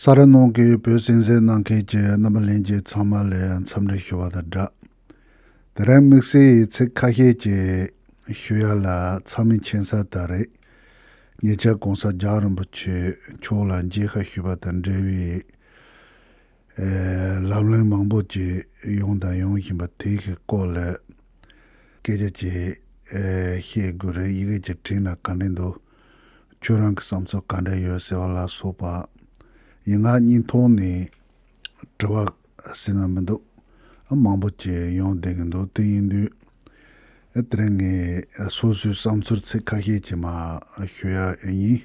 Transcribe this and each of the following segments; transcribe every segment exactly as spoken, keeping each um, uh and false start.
ས་ར་ནང་གི་བོད་གསན་གཟིགས་གནང་མཁན་གྱི་རྣམ་པ་ལྷན་རྒྱས་ཚང་མ་ལ་འཚམས་འདྲི་ཞུ་བ་དང་སྦྲགས། དེ་རིང་དམིགས་བསལ་ཚིག་ཁ་ཤས་ཅིག་ཞུ་ཡ་ལ་ཚང་མས་མཁྱེན་གསལ་ལྟར་རེད། ཉེ་ཆར་གོང་ས་རྒྱལ་བ་རིན་པོ་ཆེ་མཆོག་ལ་མཇལ་ཁ་ཞུས་པ་དང་འབྲེལ་བའི་ཨེ་ལམ་ལྷོང་མང་པོ་ཅིག་ཡོང་དང་ཡོང་བཞིན་པ་དེ་གི་སྐོར་ལ་སྐད་ཆ་ཅིག་ཨེ་བཤད་དགོས་རེད། ཡི་གེ་ཅིག་བྲིས་ན་ག་འདྲ་འདུག་ཁྱོད་རང་གི་བསམ་ཚུལ་ག་འདྲ་ཡོད་ཟེར་བ་ལ་སོགས་པ། ཡིན་ན་བརྙན་ཐུང་ནས་དྲི་བ་ཟེར་ན་མི་འདུག་མང་པོ་ཅིག་ཡོང་བསྡད་ཀྱི་འདུག་དེ་ཡིན་དུས་དེ་རིང་ངས་སོ་སོའི་བསམ་ཚུལ་ཚིག་ཁ་ཤས་ཅིག་མར་ཞུ་ཡ་ཡིན།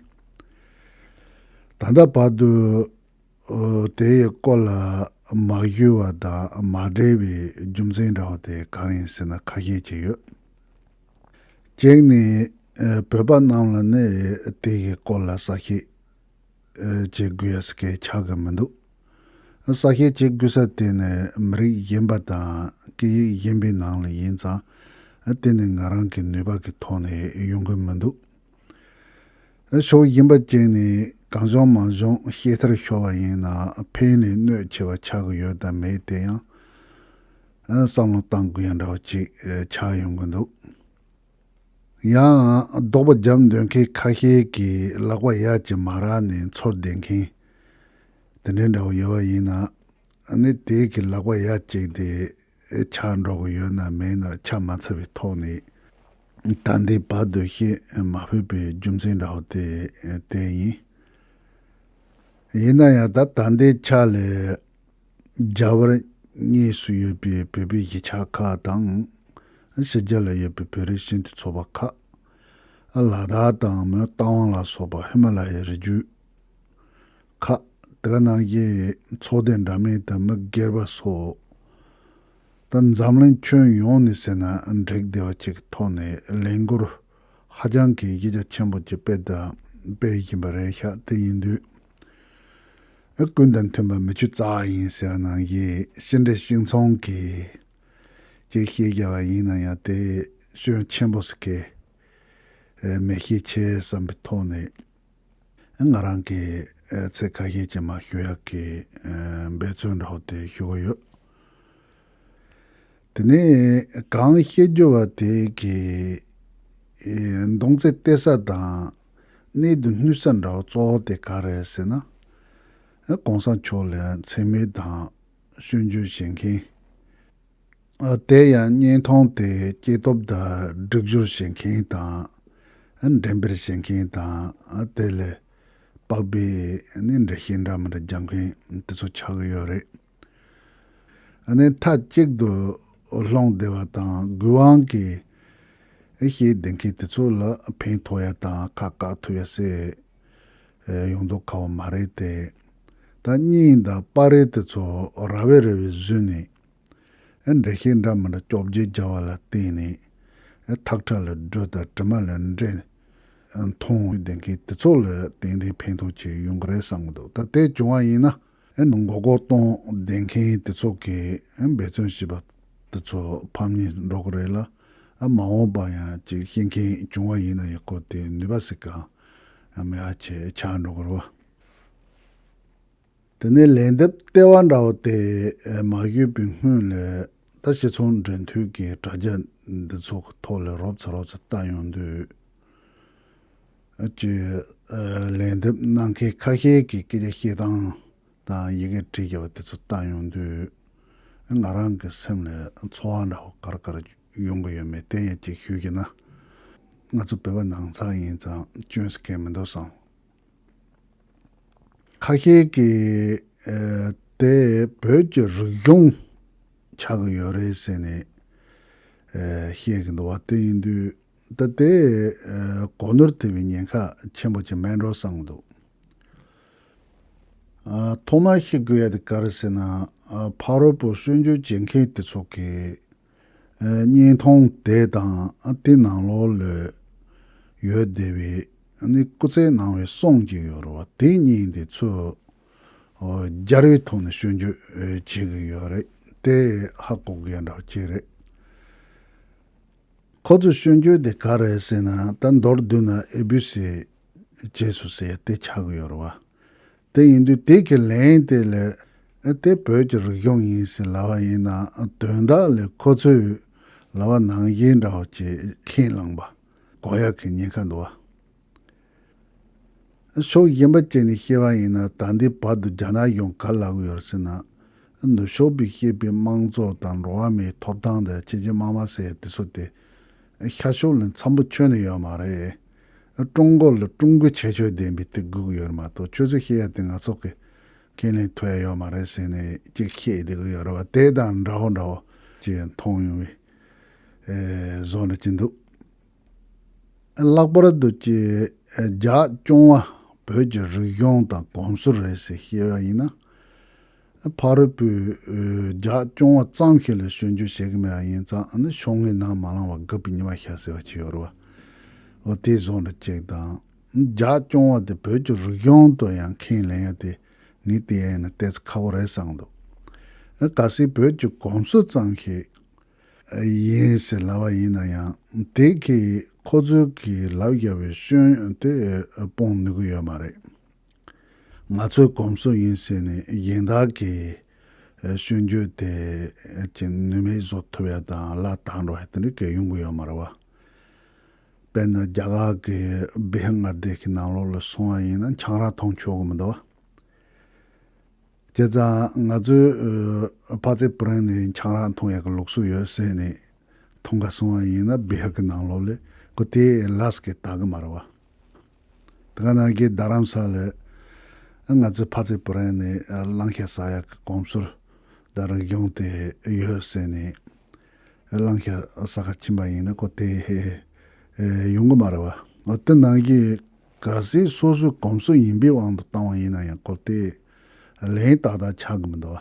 ད་ལྟ་བར་དུ་དེའི་སྐོར་ལ་མ་ཞུ་བ་དང་མ་འབྲེལ་བའི་རྒྱུ་མཚན་འདྲ་བོ་དེ་གང་ཡིན་ཟེར་ན་ཁ་ཤས་ཅིག་ཡོད། གཅིག་ནི་བོད་པ་རྣམས་ལ་ནི་དེའི་སྐོར་ལ་གསལ་བཤད་བྱེད་དགོས་ཡ་ཟེར་མཁན་ཆགས་ཀྱི་མི་འདུག་གསལ་བཤད་བྱེད་དགོས་ས་དེ་ནི་མི་རིགས་གཞན་པ་དང་སྐད་ཡིག་གཞན་པའི་ནང་ལ་ཡིན་ཙང་། དེ་ནི་ང་རང་གི་ནུས་པ་གི་ཐོག་ནས་ཡོང་གི་མི་འདུག་ཕྱོགས་གཞན་པ་གཅིག་ནས་གང་བྱུང་མང་བྱུང་བཤད་མཐར་ཤོར་བ་ཡིན་ན་ཕན་ནུས་གནོད་ཆེ་བ་ཆགས་ཀྱི་ཡོད་དམ་མེད་དེ་ཡང་བསམ་བློ་གཏང་དགོས་ཡ་འདྲ་བོ་ཅིག་ཆགས་ཡོང་གི་འདུག་ཡང་ལྡོག་པ་རྒྱབ་འདོད་མཁན་ཁ་ཤས་ཀྱིས་ལག་པ་ཡར་ཅིག་མ་རག་ནས་འཚོལ་བསྡད་མཁན་དེ་འདྲའི་འདྲ་བོ་ཡོད་པ་ཡིན་ན། ནི་དེ་གི་ལག་པ་ཡར་ཅིག་དེ་ཆག་འགྲོ་གི་ཡོད་ན་མེད་ན་ཆ་མ་ཚང་བའི་ཐོག་ནས་ད་ལྟའི་བར་དུ་ཤེས་མ་ཕོད་པའི་རྒྱུ་མཚན་འདྲ་བོ་དེ་དེ་ཡིན། ཡིན་ན་ཡང་ད་ད་ལྟའི་ཆ་ལས་རྒྱ་བལ་གཉིས་སུ་ཡོད་པའི་བོད་པའི་གཞིས་ཆགས་ཁག་དང་། ཕྱི་རྒྱལ་ལ་ཡོད་པའི་བོད་རིགས་སྤྱི་མཐུན་ཚོགས་པ་ཁག་ལ་དྭགས་དང་མོན་རྟ་དབང་ལ་སོགས་པ་ཧི་མ་ལ་ཡའི་རི་རྒྱུད་ཁག་དེ་ག་ནང་བཞིན་ཚོགས་སྡེ་འདྲ་མིན་དང་མི་སྒེར་པ་སོགས། ད་འཛམ་གླིང་ཁྱོན་ཡོངས་ནས་ཟེར་ན་འགྲིག་བསྡད་པ་ཅིག་གི་ཐོག་ནས་ལས་འགུལ་ཧ་ཅང་གི་གཞི་རྒྱ་ཆེན་པོ་ཅིག་སྤེལ་དང་སྤེལ་བཞིན་པ་རེད་ཤག་དེ་ཡིན་དུས་ཨེ་ཀུན་དང་མཐུན་པ་མི་ཆོས་རྩ་བ་ཡིན་ཟེར་བ་ནང་བཞིན་ཤིང་འབྲས་ཤིང་ཚང་གི་ཅིག་བཤད་བཞག་པ་ཡིན་ན་ཡང་དེ་སྐྱོན་ཆེན་པོ་ཟིག་གི་ཨེ་མེ་ཤེས་ཆེ་བསམ་པའི་ཐོག་ནས། ང་རང་གིས་ཚིག་ཁ་ཤས་ཅིག་མར་ཞུ་ཡག་གི་འབད་བརྩོན་འདྲ་བོ་དེ་ཞུ་གི་ཡོད། དེ་ནས་གང་བཤད་རྒྱུ་བ་དེ་གི་མདུང་རྩེ་གཏད་ས་དང་གནད་དུ་སྣུན་ས་འདྲ་བོ་གཙོ་བོ་དེ་ག་རེ་རེད་ཟེར་ན། གོང་ས་མཆོག་ལ་མཚན་སྨད་དང་སྐྱོན་བརྗོད་བྱེད་མཁན། དེ་ཡང་བརྙན་ཐུང་དེ་སྐྱེས་སྟོབས་དང་སྒྲིག་སྦྱོར་བྱེད་མཁན་དང་། འགྲེམས་སྤེལ་བྱེད་མཁན་དང་། དེ་ལས་པགས་པའི་ནི་འགྲེལ་བཤད་འདྲ་མི་འདྲ་རྒྱག་མཁན་དེ་ཚོ་ཆགས་ཀྱི་ཡོད་རེད། ཨ་ནི་མཐའ་གཅིག་ཏུ་ལྷུང་བསྡད་པ་དང་དགོས་དབང་གིས་བཤད་བསྡད་མཁན་དེ་ཚོ་ལ་ཕན་ཐོགས་ཡ་དང་ཁ་བཀག་ཐུབ་ཡ་སེ་ཡོང་མདོག་ཁ་བོ་མ་རེད་དེ། ད་བརྙན་དང་པར་རིས་དེ་ཚོ་ར་བས་རེ་བས་བཟོས་ནས། ཨེ་འགྲེལ་བཤད་འདྲ་མི་འདྲ་བཅོ་བརྒྱད་བརྒྱབ་པ་ལ་བརྟེན་ནས་ཨེ་ཐག་ཁྲ་ལ་འགྲོ་དང་དྲི་མ་ལ་འདྲེ་མཐོང་བསྡད་མཁན་དེ་ཚོ་ལ་ཏན་ཏན་ཕན་ཐོགས་ཆེ་ཡོང་གི་རེད་བསམ་གི་འདུག་ད་དེ་བྱུང་བ་ཡིན་ན་ཨེ་མགོ་སྐོར་གཏོང་བསྡད་མཁན་དེ་ཚོ་གི་ཨེ་འབད་བརྩོན་བྱས་པ་དེ་ཚོ་ཕམ་ཉེས་འགྲོ་གི་རེད་ལ། ཨ་མ་འོངས་པ་ཡང་ཅིག་ཤེས་མཁན་བྱུང་བ་ཡིན་ན་ཡང་ཁོ་དེ་ནུས་པ་ཟིག་གང་ཡང་མེད་པ་ཆེ་ཆགས་འགྲོ་གི་རེད་བ། དེ་ནས་ལན་འདེབས་ལྟེ་བ་འདྲ་བོ་དེ་མ་ཞུས་པའི་སྔོན་ལ་ད་སྤྱི་ཚོགས་འབྲེལ་མཐུད་ཀྱི་དྲ་རྒྱ་འདི་ཚོ་གི་ཐོག་ལ་རོབ་ཙམ་རོབ་ཙམ་བལྟ་ཡོང་དུས། ཅི། ལན་འདེབས་གནང་མཁན་ཁ་ཤས་ཀྱི་སྐད་ཆ་བཤད་སྟངས་དང་ཡི་གེ་བྲིས་བཞག་པ་དེ་ཚོ་བལྟ་ཡོང་དུས། ང་རང་གི་སེམས་ལ་ཚོར་བ་འདྲ་བོ་ག་རེ་ག་རེ་ཡོང་གི་ཡོད་མེད་དེ་ཡང་ཅིག་ཞུས་ཀྱི་ན། ང་ཚོ་བོད་པ་ནང་ཚགས་ཡིན་ཙང་སྐྱོན་ཟེར་མཁན་མི་འདུག་བསམ། ཁ་ཤས་ཀྱིས་ཨེ་དེ་བོད་ཀྱི་རིག་གཞུང་ཆགས་ཀྱི་ཡོད་རེད་ཟེར་ནས་ཨེ་བཤད་ཀྱི་འདུག་བ། དེ་ཡིན་དུས་ད་དེ་ཨེ་གོ་ནོར་ཐེབས་པའི་ཉེན་ཁ་ཆེན་པོ་ཅིག་མེད་འགྲོ་བསམ་གྱི་འདུག་ཨ་ཐོག་མར་ཤེས་དགོས་ཡ་དེ་ག་རེ་ཟེར་ན། ཨ་ཕ་རོལ་པོ་སྐྱོན་བརྗོད་བྱེད་མཁན་དེ་ཚོ་གིས་ཨ་བརྙན་ཐུང་དེ་དང་ཨ་དེ་ནང་ལོགས་ལ་ཡོད་བསྡད་པའི་ཨ་ནི་སྐུ་ཚེ་གནང་བའི་གསུང་ཅིག་ཡོད་རེད་བ། དེ་གཉིས་དེ་ཚོ་ཨོ་སྦྱར་བའི་ཐོག་ནས་སྐྱོན་བརྗོད་ཨེ་བྱེད་ཀྱི་ཡོད་རེད། དེ་ཧ་གོ་དགོས་ཡ་འདྲ་བ་ཅིག་རེད། ཁོ་ཚོའི་སྐྱོན་བརྗོད་དེ་ག་རེ་ཟེར་ན། ད་མདོར་བསྡུས་ན་ཨེ་བྷི་སི་རྗེས་སུ་ཟེར་ཡ་དེ་ཆགས་ཀྱི་ཡོད་རེད་བ། དེ་ཡིན་དུས་དེ་གི་ལན་དེ་ལས་ཨ་དེ་བོད་ཀྱི་རིག་གཞུང་ཡིན་ཟེར་ལབ་པ་ཡིན་ན་དོན་དག་ལས་ཁོ་ཚོས་ལབ་པ་ནང་བཞིན་འདྲ་བོ་ཅིག་ཁས་བླངས་པ་གོ་ཡག་གི་ཉེན་ཁ་འདུག་བ། ཕྱོགས་གཞན་པ་ཅིག་ནས་བཤད་པ་ཡིན་ན་ད་ལྟའི་བར་དུ་རྒྱ་ནག་གཞུང་ག་ལབ་ཀྱི་ཡོད་ཟེར་ན། ནུབ་ཕྱོགས་པས་བཤད་པའི་དམངས་གཙོ་དང་འགྲོ་བ་མིའི་ཐོབ་ཐང་དང་ཁྱེད་ཀྱི་དམངས་མ་ཟེར་དེ་ཚོ་དེ་ཤར་ཕྱོགས་ལ་འཚམ་པོ་ཁྱོན་ནས་ཡོད་མ་རེད། ཀྲུང་གོ་ལ་ཀྲུང་གོའི་ཁྱད་ཆོས་ལྡན་པའི་དེ་དགོས་ཀྱི་ཡོད་མ་གཏོགས་ཁྱོད་ཚོས་བཤད་ཡ་དེ་ང་ཚོ་གི་ཁས་ལེན་ཐུབ་ཡ་ཡོད་མ་རེད་ཟེར་ནས་ཅིག་བཤད་བསྡད་ཀྱི་ཡོད་རེད་བ། དེ་དང་འདྲ་བོ་འདྲ་བོ་ཅིག་མཐོང་ཡོང་བའི་བཟོ་འདྲ་ཅིག་འདུག་ལྷག་པར་དུ་ཀྱི་རྒྱ་ཆུང་བ་བོད་ཀྱི་རིག་གཞུང་དང་གོམས་སྲོལ་རེད་ཟེར་བཤད་པ་ཡིན་ན། ཕ་རོལ་པོས་རྒྱ་ཆུང་བ་ཙམ་ཞིག་ལ་སྐྱོན་བརྗོད་བྱེད་ཀྱི་མེད་པ་ཡིན་ཙང་ཨ་ནི་ཤོག་ངོས་ནང་མ་ལངས་པ་རྒུད་པའི་ཉི་མ་ཤར་ཟེར་བ་ཅིག་ཡོད་རེད་བ། འོ་དེ་བཟོ་འདྲ་ཅིག་དང་རྒྱ་ཆུང་བ་དེ་བོད་ཀྱི་རིག་གཞུང་དུ་ཡང་ཁས་ལེན་ཡ་དེ་ངས་བལྟས་ཡ་ཡིན་ན་ཏོག་ཙམ་ཁག་པོ་རེད་བསམ་འདུག་གལ་སྲིད་བོད་ཀྱི་གོམས་སྲོལ་ཙམ་ཞིག་ཡིན་ཟེར་ལབ་པ་ཡིན་ན་ཡང་དེ་གིས་ཁོ་ཚོས་གིས་ལབ་བཞག་པའི་སྐྱོན་དེ་སྤོང་ནུས་ཀྱི་ཡོད་མ་རེད། ང་ཚོའི་གོམས་སྲོལ་ཡིན་ཟེར་ནས་གཞན་དག་གིས་སྐྱོན་བརྗོད་དེ་ཅི་ནུས་མེད་བཟོ་ཐུབ་ཡ་དང་ལ་དྭགས་འགྲོ་ཡ་དེ་འདྲ་གས་ཡོང་གི་ཡོད་མ་རེད་བ། དཔེར་ན་རྒྱ་གར་གྱི་བི་ཧར་མངའ་སྡེ་གི་ནང་ལོགས་ལ་སོང་བ་ཡིན་ན་ཆང་རག་འཐུང་ཆོག་གི་མི་འདུག་བ། བྱས་ཙང་ང་ཚོའི་ཨ་ཕ་ཚེ་བུ་རན་ནས་ཆང་རག་འཐུང་ཡག་གི་ལུགས་སྲོལ་ཡོད་ཟེར་ནས་འཐུང་ག་སོང་བ་ཡིན་ན་བི་ཧར་གྱི་ནང་ལོགས་ལ་ཁོ་དེ་ལས་ཀྱི་ལྟ་གི་མ་རེད་བ། དེ་ག་ནང་གི་རྡ་རམ་ས་ལ་ང་ཚོའི་ཕ་ཚེ་བུ་རན་ནས་གླང་ཤ་ཟ་ཡག་གི་གོམས་སྲོལ་དང་རིག་གཞུང་དེ་ཡོད་ཟེར་ནས་གླང་ཤ་ཟ་ག་ཕྱིན་པ་ཡིན་ན་ཁོ་དེ་ཡོང་གི་མ་རེད་བ། འོ་དེ་ནང་གི་གལ་སྲིད་སོ་སོའི་གོམས་སྲོལ་ཡིན་པའི་དབང་དུ་བཏང་བ་ཡིན་ན་ཡང་ཁོ་དེ་ལན་ཏག་ཏག་ཆགས་ཀྱི་མི་འདུག་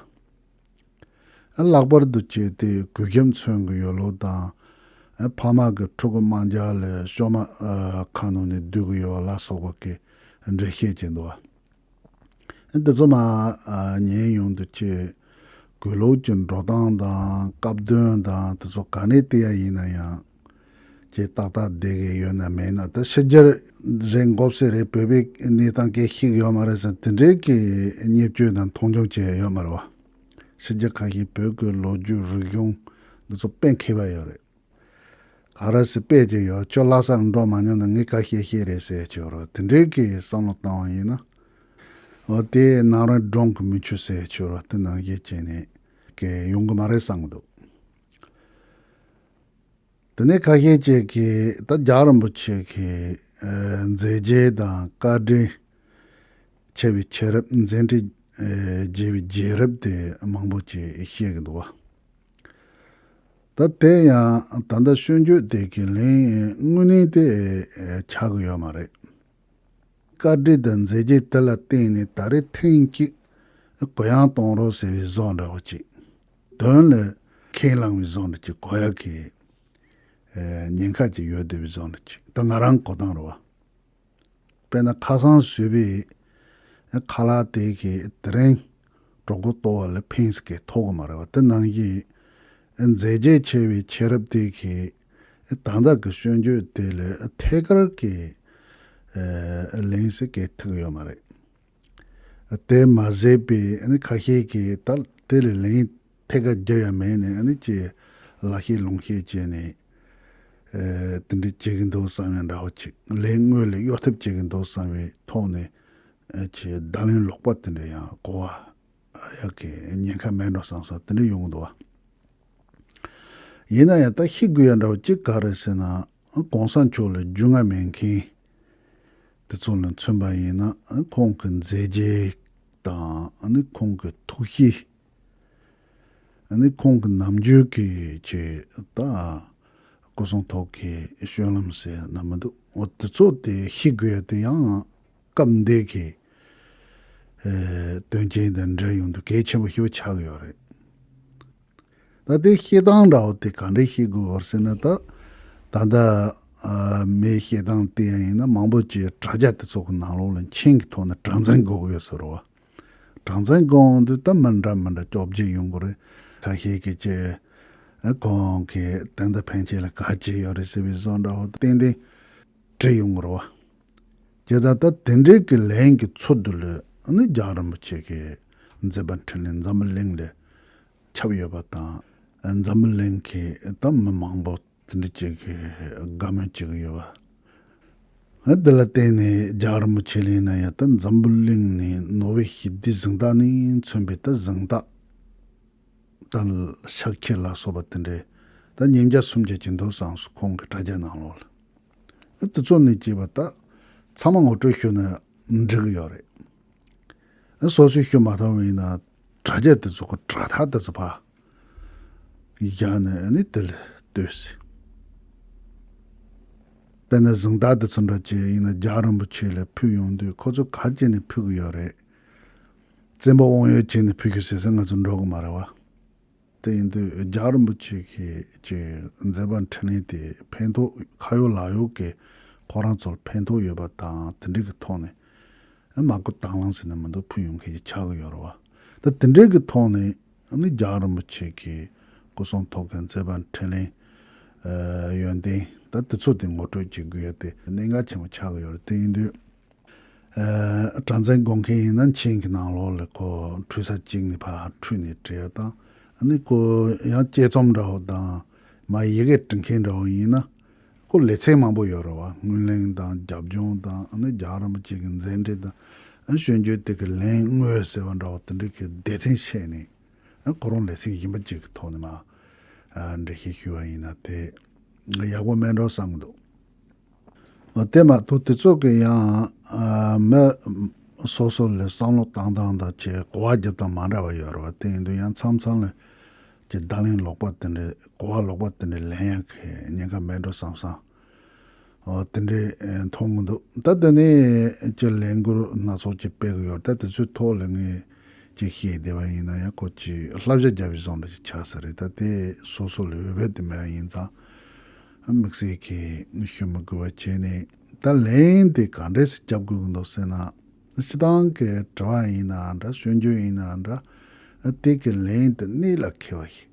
བ། ལྷག་པར་དུ་བྱས་ཏེ་གོས་ཞབས་མཚོན་གྱི་ཡོད་ལོ་དང་། ཕ་མ་གི་ཕྲུ་གུ་དམར་འབྱར་ལ་ཤོ་མ་ཁ་ནང་ནས་བསྡུ་གི་ཡོད་ལ་སོགས་པ་གི་འགྲེལ་བཤད་བྱས་འདུག་བ། འདི་ཚོ་མ་ཉན་ཡོང་དུས་ཀྱི་གོས་ལོག་གི་འགྲོ་སྟངས་དང་སྐབས་དོན་དང་དེ་ཚོ་ག་ནས་བལྟས་ཡ་ཡིན་ན་ཡང་། ཀྱི་ཏག་ཏག་བསྡད་གི་ཡོད་ན་མེད་ན་ད་ཕྱི་རྒྱལ་རེད་འགོ་བཙུགས་རེད་བོད་པའི་གནས་སྟངས་སྐད་ཤེས་ཡོད་མ་རེད་ཟེར་དེ་འདྲའི་གི་བརྙས་བཅོས་དང་མཐོང་ཆུང་བྱས་ཡོད་མ་རེད་བ། ཕྱི་རྒྱལ་ཁ་ཤས་བོད་ཀྱི་ལོ་རྒྱུས་རིག་གཞུང་འདི་ཚོ་དཔེ་མཁས་པ་ཡོད་རེད། ག་རེ་ཟེར་དཔེ་ཅིག་ཡོད་ཁྱོད་ལྷ་སར་འགྲོ་མ་མྱོང་ན་ངས་ག་ཤེས་ཤེས་རེད་ཟེར་ཆོག་རོགས་དེ་འདྲའི་གི་བསམ་བློ་བཏང་བ་ཡིན་ན། འོ་དེ་ནང་རང་འགྲོང་གི་མི་ཆུ་ཟེར་ཆོག་རོགས་དེ་ནང་བཞིན་བྱས་ནས་གི་ཡོང་གི་མ་རེད་བསམ་གི་འདུག་དེ་ནས་ཁ་ཤས་ཅིག་གིས་ད་རྒྱལ་བ་རིན་པོ་ཆེ་གི་ཨ་མཛད་རྗེས་དང་བཀའ་དྲིན་ཆེ་བའི་ཆེ་རབས་མཛད་འཕྲིན་ཨ་རྒྱས་པའི་རྒྱས་རབས་དེ་མང་པོ་ཅིག་བཤད་གི་འདུག་བ། ད་དེ་ཡང་ད་ལྟ་སྐྱོན་བརྗོད་དེ་གི་ལན་དངོས་གནས་དེ་ཨ་ཆགས་གི་ཡོད་མ་རེད། བཀའ་དྲིན་དང་མཛད་རྗེས་དེ་ལ་བརྟེན་ནས་ད་རེས་ཐེངས་གཅིག་གུ་ཡངས་གཏོང་རོགས་ཟེར་བའི་བཟོ་འདྲ་བོ་ཅིག་དོན་ལ་ཁས་བླངས་པའི་བཟོ་འདྲ་ཅིག་གོ་ཡག་གི་ཨེ་ཉེན་ཁ་ཅིག་ཡོད་བསྡད་པའི་བཟོ་འདྲ་ཅིག་ད་ང་རང་གོ་སྟངས་རེད་བ། དཔེར་ན་ཁ་སང་བཟོས་པའི་ཁ་ལག་དེ་གི་དེ་རིང་གྲོགས་པོ་ལྟོ་བ་ལ་ཕན་ཟེར་གི་ཐོགས་གི་མ་རེད་བ། དེ་ནང་བཞིན་མཛད་རྗེས་ཆེ་བའི་ཆེ་རབས་དེ་གི་ད་ལྟ་གི་སྐྱོན་བརྗོད་དེ་ལ་ཐད་ཀར་གི་ཨེ་ལན་ཟེར་གི་ཐུག་ཡོད་མ་རེད། དེ་མ་ཟད་པའི་ཨ་ནི་ཁ་ཤས་ཀྱིས་ད་དེ་ལས་ལན་ཐད་ཀར་རྒྱབ་ཡ་མེད་ནས་ཨ་ནི་ཅི་ལག་ཤེས་ལོང་ཤེས་བྱས་ནས་ཨེ་དེ་འདྲ་བྱེད་ཀྱི་འདུག་བསམ་ཡ་འདྲ་བོ་ཅིག་ལན་དངོས་ལ་གཡོ་ཐབས་བྱེད་ཀྱི་འདུག་བསམ་པའི་ཐོག་ནས་ཨེ་ཅི་བརྡ་ལན་ལོག་པ་དེ་འདྲ་ཡང་གོ་བ་ཡག་གི་ཉེན་ཁ་མེད་འགྲོ་བསམ་ས་དེ་འདྲ་ཡོང་གི་འདུག་བ། ཡིན་ན་ཡང་ད་ཤེས་དགོས་ཡ་འདྲ་བོ་གཅིག་ག་རེ་ཟེར་ན། གོང་ས་མཆོག་ལ་རྒྱུས་མངའ་མེད་མཁན་དེ་ཚོ་ལ་མཚོན་པ་ཡིན་ན་ཁོང་གི་མཛད་རྗེས་དང་ཁོང་གི་ཐུགས་གཤིས་ཁོང་གི་ནམ་རྒྱུན་གྱི་ཆེད་ད་སྐུ་གསུང་ཐུགས་ཀྱི་སྤྱོད་ལམ་ཟེར་ན་མི་འདུག་འོ་དེ་ཚོ་དེ་ཤེས་དགོས་ཡ་དེ་ཡང་སྐབས་འདི་གི་དོན་རྐྱེན་དང་འབྲེལ་ཡོང་དུས་གལ་ཆེན་པོ་ཞེ་པོ་ཆགས་ཀྱི་ཡོད་རེད། ད་དེ་བཤད་སྟངས་འདྲ་བོ་དེ་ག་འདྲས་བཤད་དགོས་བར་ཟེར་ན་ད་ད་ལྟ་ཨ་མིའི་བཤད་སྟངས་དེ་ཡང་ཡིན་ན་མང་པོ་ཅིག་དྲ་རྒྱ་དེ་ཚོ་གི་ནང་ལོགས་ལ་མཆན་གྱི་ཐོག་ནས་གྲངས་འཛིན་དགོས་ཀྱི་ཡོད་ཟེར་རོ། གྲངས་འཛིན་དགོས་འོང་དུས་ད་མི་འདྲ་མི་འདྲ་བཅོ་བརྒྱད་ཡོང་གི་རེད། ཁ་ཤས་ཀྱིས་ཅེ་ཨ་ཁོང་གི་དོན་དག་ཕན་ཆད་ལ་ག་ཅི་ཡོད་རེད་ཟེར་བའི་བཟོ་འདྲ་བོ་ཏན་ཏན་བྲིས་ཡོང་གི་རེད་བ། བྱས་ཙང་ད་དེ་འདྲའི་གི་ལན་གྱི་ཚུལ་དུ་ལ་ ནི་རྒྱལ་བ་རིན་པོ་ཆེ་གི་མཛད་པ་འཕྲིན་ལས་འཛམ་བུ་གླིང་ལ་ཁྱབ་ཡོད་པ་དང་། འཛམ་བུ་གླིང་གི་ད་མི་མང་པོ་དེ་འདྲ་ཅིག་གིས་དགའ་མོས་བྱེད་ཀྱི་ཡོད་པ། དེ་ལ་བརྟེན་ནས་རྒྱལ་བ་རིན་པོ་ཆེ་ལ་ཡིན་ན་ཡང་ད་འཛམ་བུ་གླིང་ནས་ནོ་བེལ་ཞི་བདེའི་གཟེངས་རྟགས་ནས་མཚོན་པའི་ད་གཟེངས་རྟགས་ད་ལ་ཕྱག་འཁྱེར་ལ་སོགས་པ་དེ་འདྲའི་ད་ཉིས་བརྒྱ་སུམ་བརྒྱ་ཅིག་འདུག་བསམ་སོང་། ཁོང་གི་དྲ་རྒྱ་ནང་ལོགས་ལ། དེ་ཚོ་ནས་བྱས་པ་ད་ཚང་མ་ངོ་སྤྲོད་ཞུས་ན་འགྲིག་གི་ཡོད་རེད། སོ་སོས་ཞུ་མ་ཐུབ་པ་ཡིན་ན་དྲ་རྒྱ་དེ་ཚོ་གི་དྲ་ཐག་དེ་ཚོ་ཕར་བཞག་ནས་ཨ་ནི་དེ་ལ་ལྟོས་ཟེར། དཔེར་ན་གཟེངས་རྟགས་དེ་ཚོ་འདྲ་ཅིག་ཡིན་ན་རྒྱལ་བ་རིན་པོ་ཆེ་ལ་ཕུལ་ཡོང་དུས་ཁོ་ཚོ་ག་རེ་བྱས་ནས་ཕུལ་གི་ཡོད་རེད། བཙན་པོ་དབང་ཡོད་བྱས་ནས་ཕུལ་རྒྱུ་ཟེར་ས་ང་ཚོ་འགྲོ་གི་མ་རེད་བ། དེ་ཡིན་དུས་རྒྱལ་བ་རིན་པོ་ཆེ་གི་ཅིག་མཛད་པ་འཕྲིན་ལས་དེ་ཕན་ཐོགས་ཁ་ཡོད་ལག་ཡོད་ཀྱི་ཁོ་རང་ཚོར་ཕན་ཐོགས་ཡོད་པ་དང་དེ་འདྲ་གི་ཐོག་ནས་མ་བསྐུལ་དང་བླངས་ཟེར་ན་མི་འདུག་ཕུལ་ཡོང་མཁན་ཞིག་ཆགས་ཀྱི་ཡོད་རེད་བ། ད་དེ་འདྲ་གི་ཐོག་ནས་ནི་རྒྱལ་བ་རིན་པོ་ཆེ་གི་སྐུ་གསུང་ཐུགས་ཀྱི་མཛད་པ་འཕྲིན་ལས་ཡོན་ཏན་ད་དེ་ཚོ་དེ་ངོ་སྤྲོད་བྱེད་དགོས་ཡ་དེ་གནད་འགག་ཆེན་པོ་ཆགས་ཀྱི་ཡོད་རེད། དེ་ཡིན་དུས། ཨ། གྲངས་ཚད་དགོས་མཁན་ཡིན་ན་མཆན་གྱི་ནང་ལོགས་ལ་ཁོ་འཁྲུལ་ས་གཅིག་ནས་ཕར་འཁྲུལ་ནས་བྲིས་ཡ་དང་། ཨ་ནི་ཁོ་ཡང་དཔྱད་རྩོམ་འདྲ་བོ་དང་མ་ཡི་གེ་འབྲི་མཁན་འདྲ་བོ་ཡིན་ན་ཁོ་ལེ་ཚན་མང་པོ་ཡོད་རེད་བ། སྔོན་གླེང་དང་རྒྱབ་ལྗོངས་དང་། ཨ་ནི་རྒྱལ་བ་རིན་པོ་ཆེ་གི་མཛད་འཕྲིན་དང་། ཨ་ནི་སྤྱོད་འཇུག་དེ་གི་ལན་དངོས་ཟེར་བ་འདྲ་བོ་དེ་འདྲ་གི་སྡེ་ཚན་བྱས་ནས། ཨ་ཁོ་རང་ལེ་ཚན་གཞན་པ་གཅིག་གི་ཐོག་ནས་མར་ཨ་འགྲེལ་བཤད་ཞུས་པ་ཡིན་ན་དེ་ཡག་པོ་མེད་འགྲོ་བསམ་གི་འདུག་དེ་མ་གཏོགས་དེ་ཚོ་གི་ཡང་ཨ་མི་སོ་སོ་ལ་བསམ་བློ་བཏང་སྟངས་དང་བཅས་གོ་བ་རྒྱབ་སྟངས་མ་འདྲ་བ་ཡོད་རེད་བ། དེ་ཡིན་དུས་ཡང་མཚམས་མཚམས་ལ་ཅིག་བརྡ་ལན་ལོག་པ་དེ་འདྲ་གོ་བ་ལོག་པ་དེ་འདྲ་ལེན་ཡག་གི་ཉེན་ཁ་མེད་འགྲོ་བསམ་བསམ། ཨོ་དེ་འདྲའི་མཐོང་གི་འདུག་ད་དེ་ནས་ཅིག་ལས་འགུལ་སྣ་ཚོགས་ཅིག་སྤེལ་གི་ཡོད་རེད། ད་དེ་ཚོའི་ཐོག་ལ་ངས་ཅིག་བཤད་བསྡད་པ་ཡིན་ན་ཡང་ཁོ་ཅིག་བསླབ་བྱ་རྒྱབ་པའི་བཟོ་འདྲ་ཅིག་ཆགས་ས་རེད། ད་དེ་སོ་སོ་ལ་འོས་འབབ་དེ་མེད་པ་ཡིན་ཙང་། དམིགས་བསལ་གྱིས་ཞུ་མི་དགོས་པ་བྱས་ནས། ད་ལན་དེ་ག་འདྲས་སེ་རྒྱབ་དགོས་ཀྱི་འདུག་ཟེར་ན། སྤྱིར་བཏང་གི་དྲི་བ་ཡིན་ནའང་འདྲ། སྐྱོན་བརྗོད་ཡིན་ནའང་འདྲ། དེ་གི་ལན་དེ་གནད་ལ་འཁེལ་བ་ཞིག་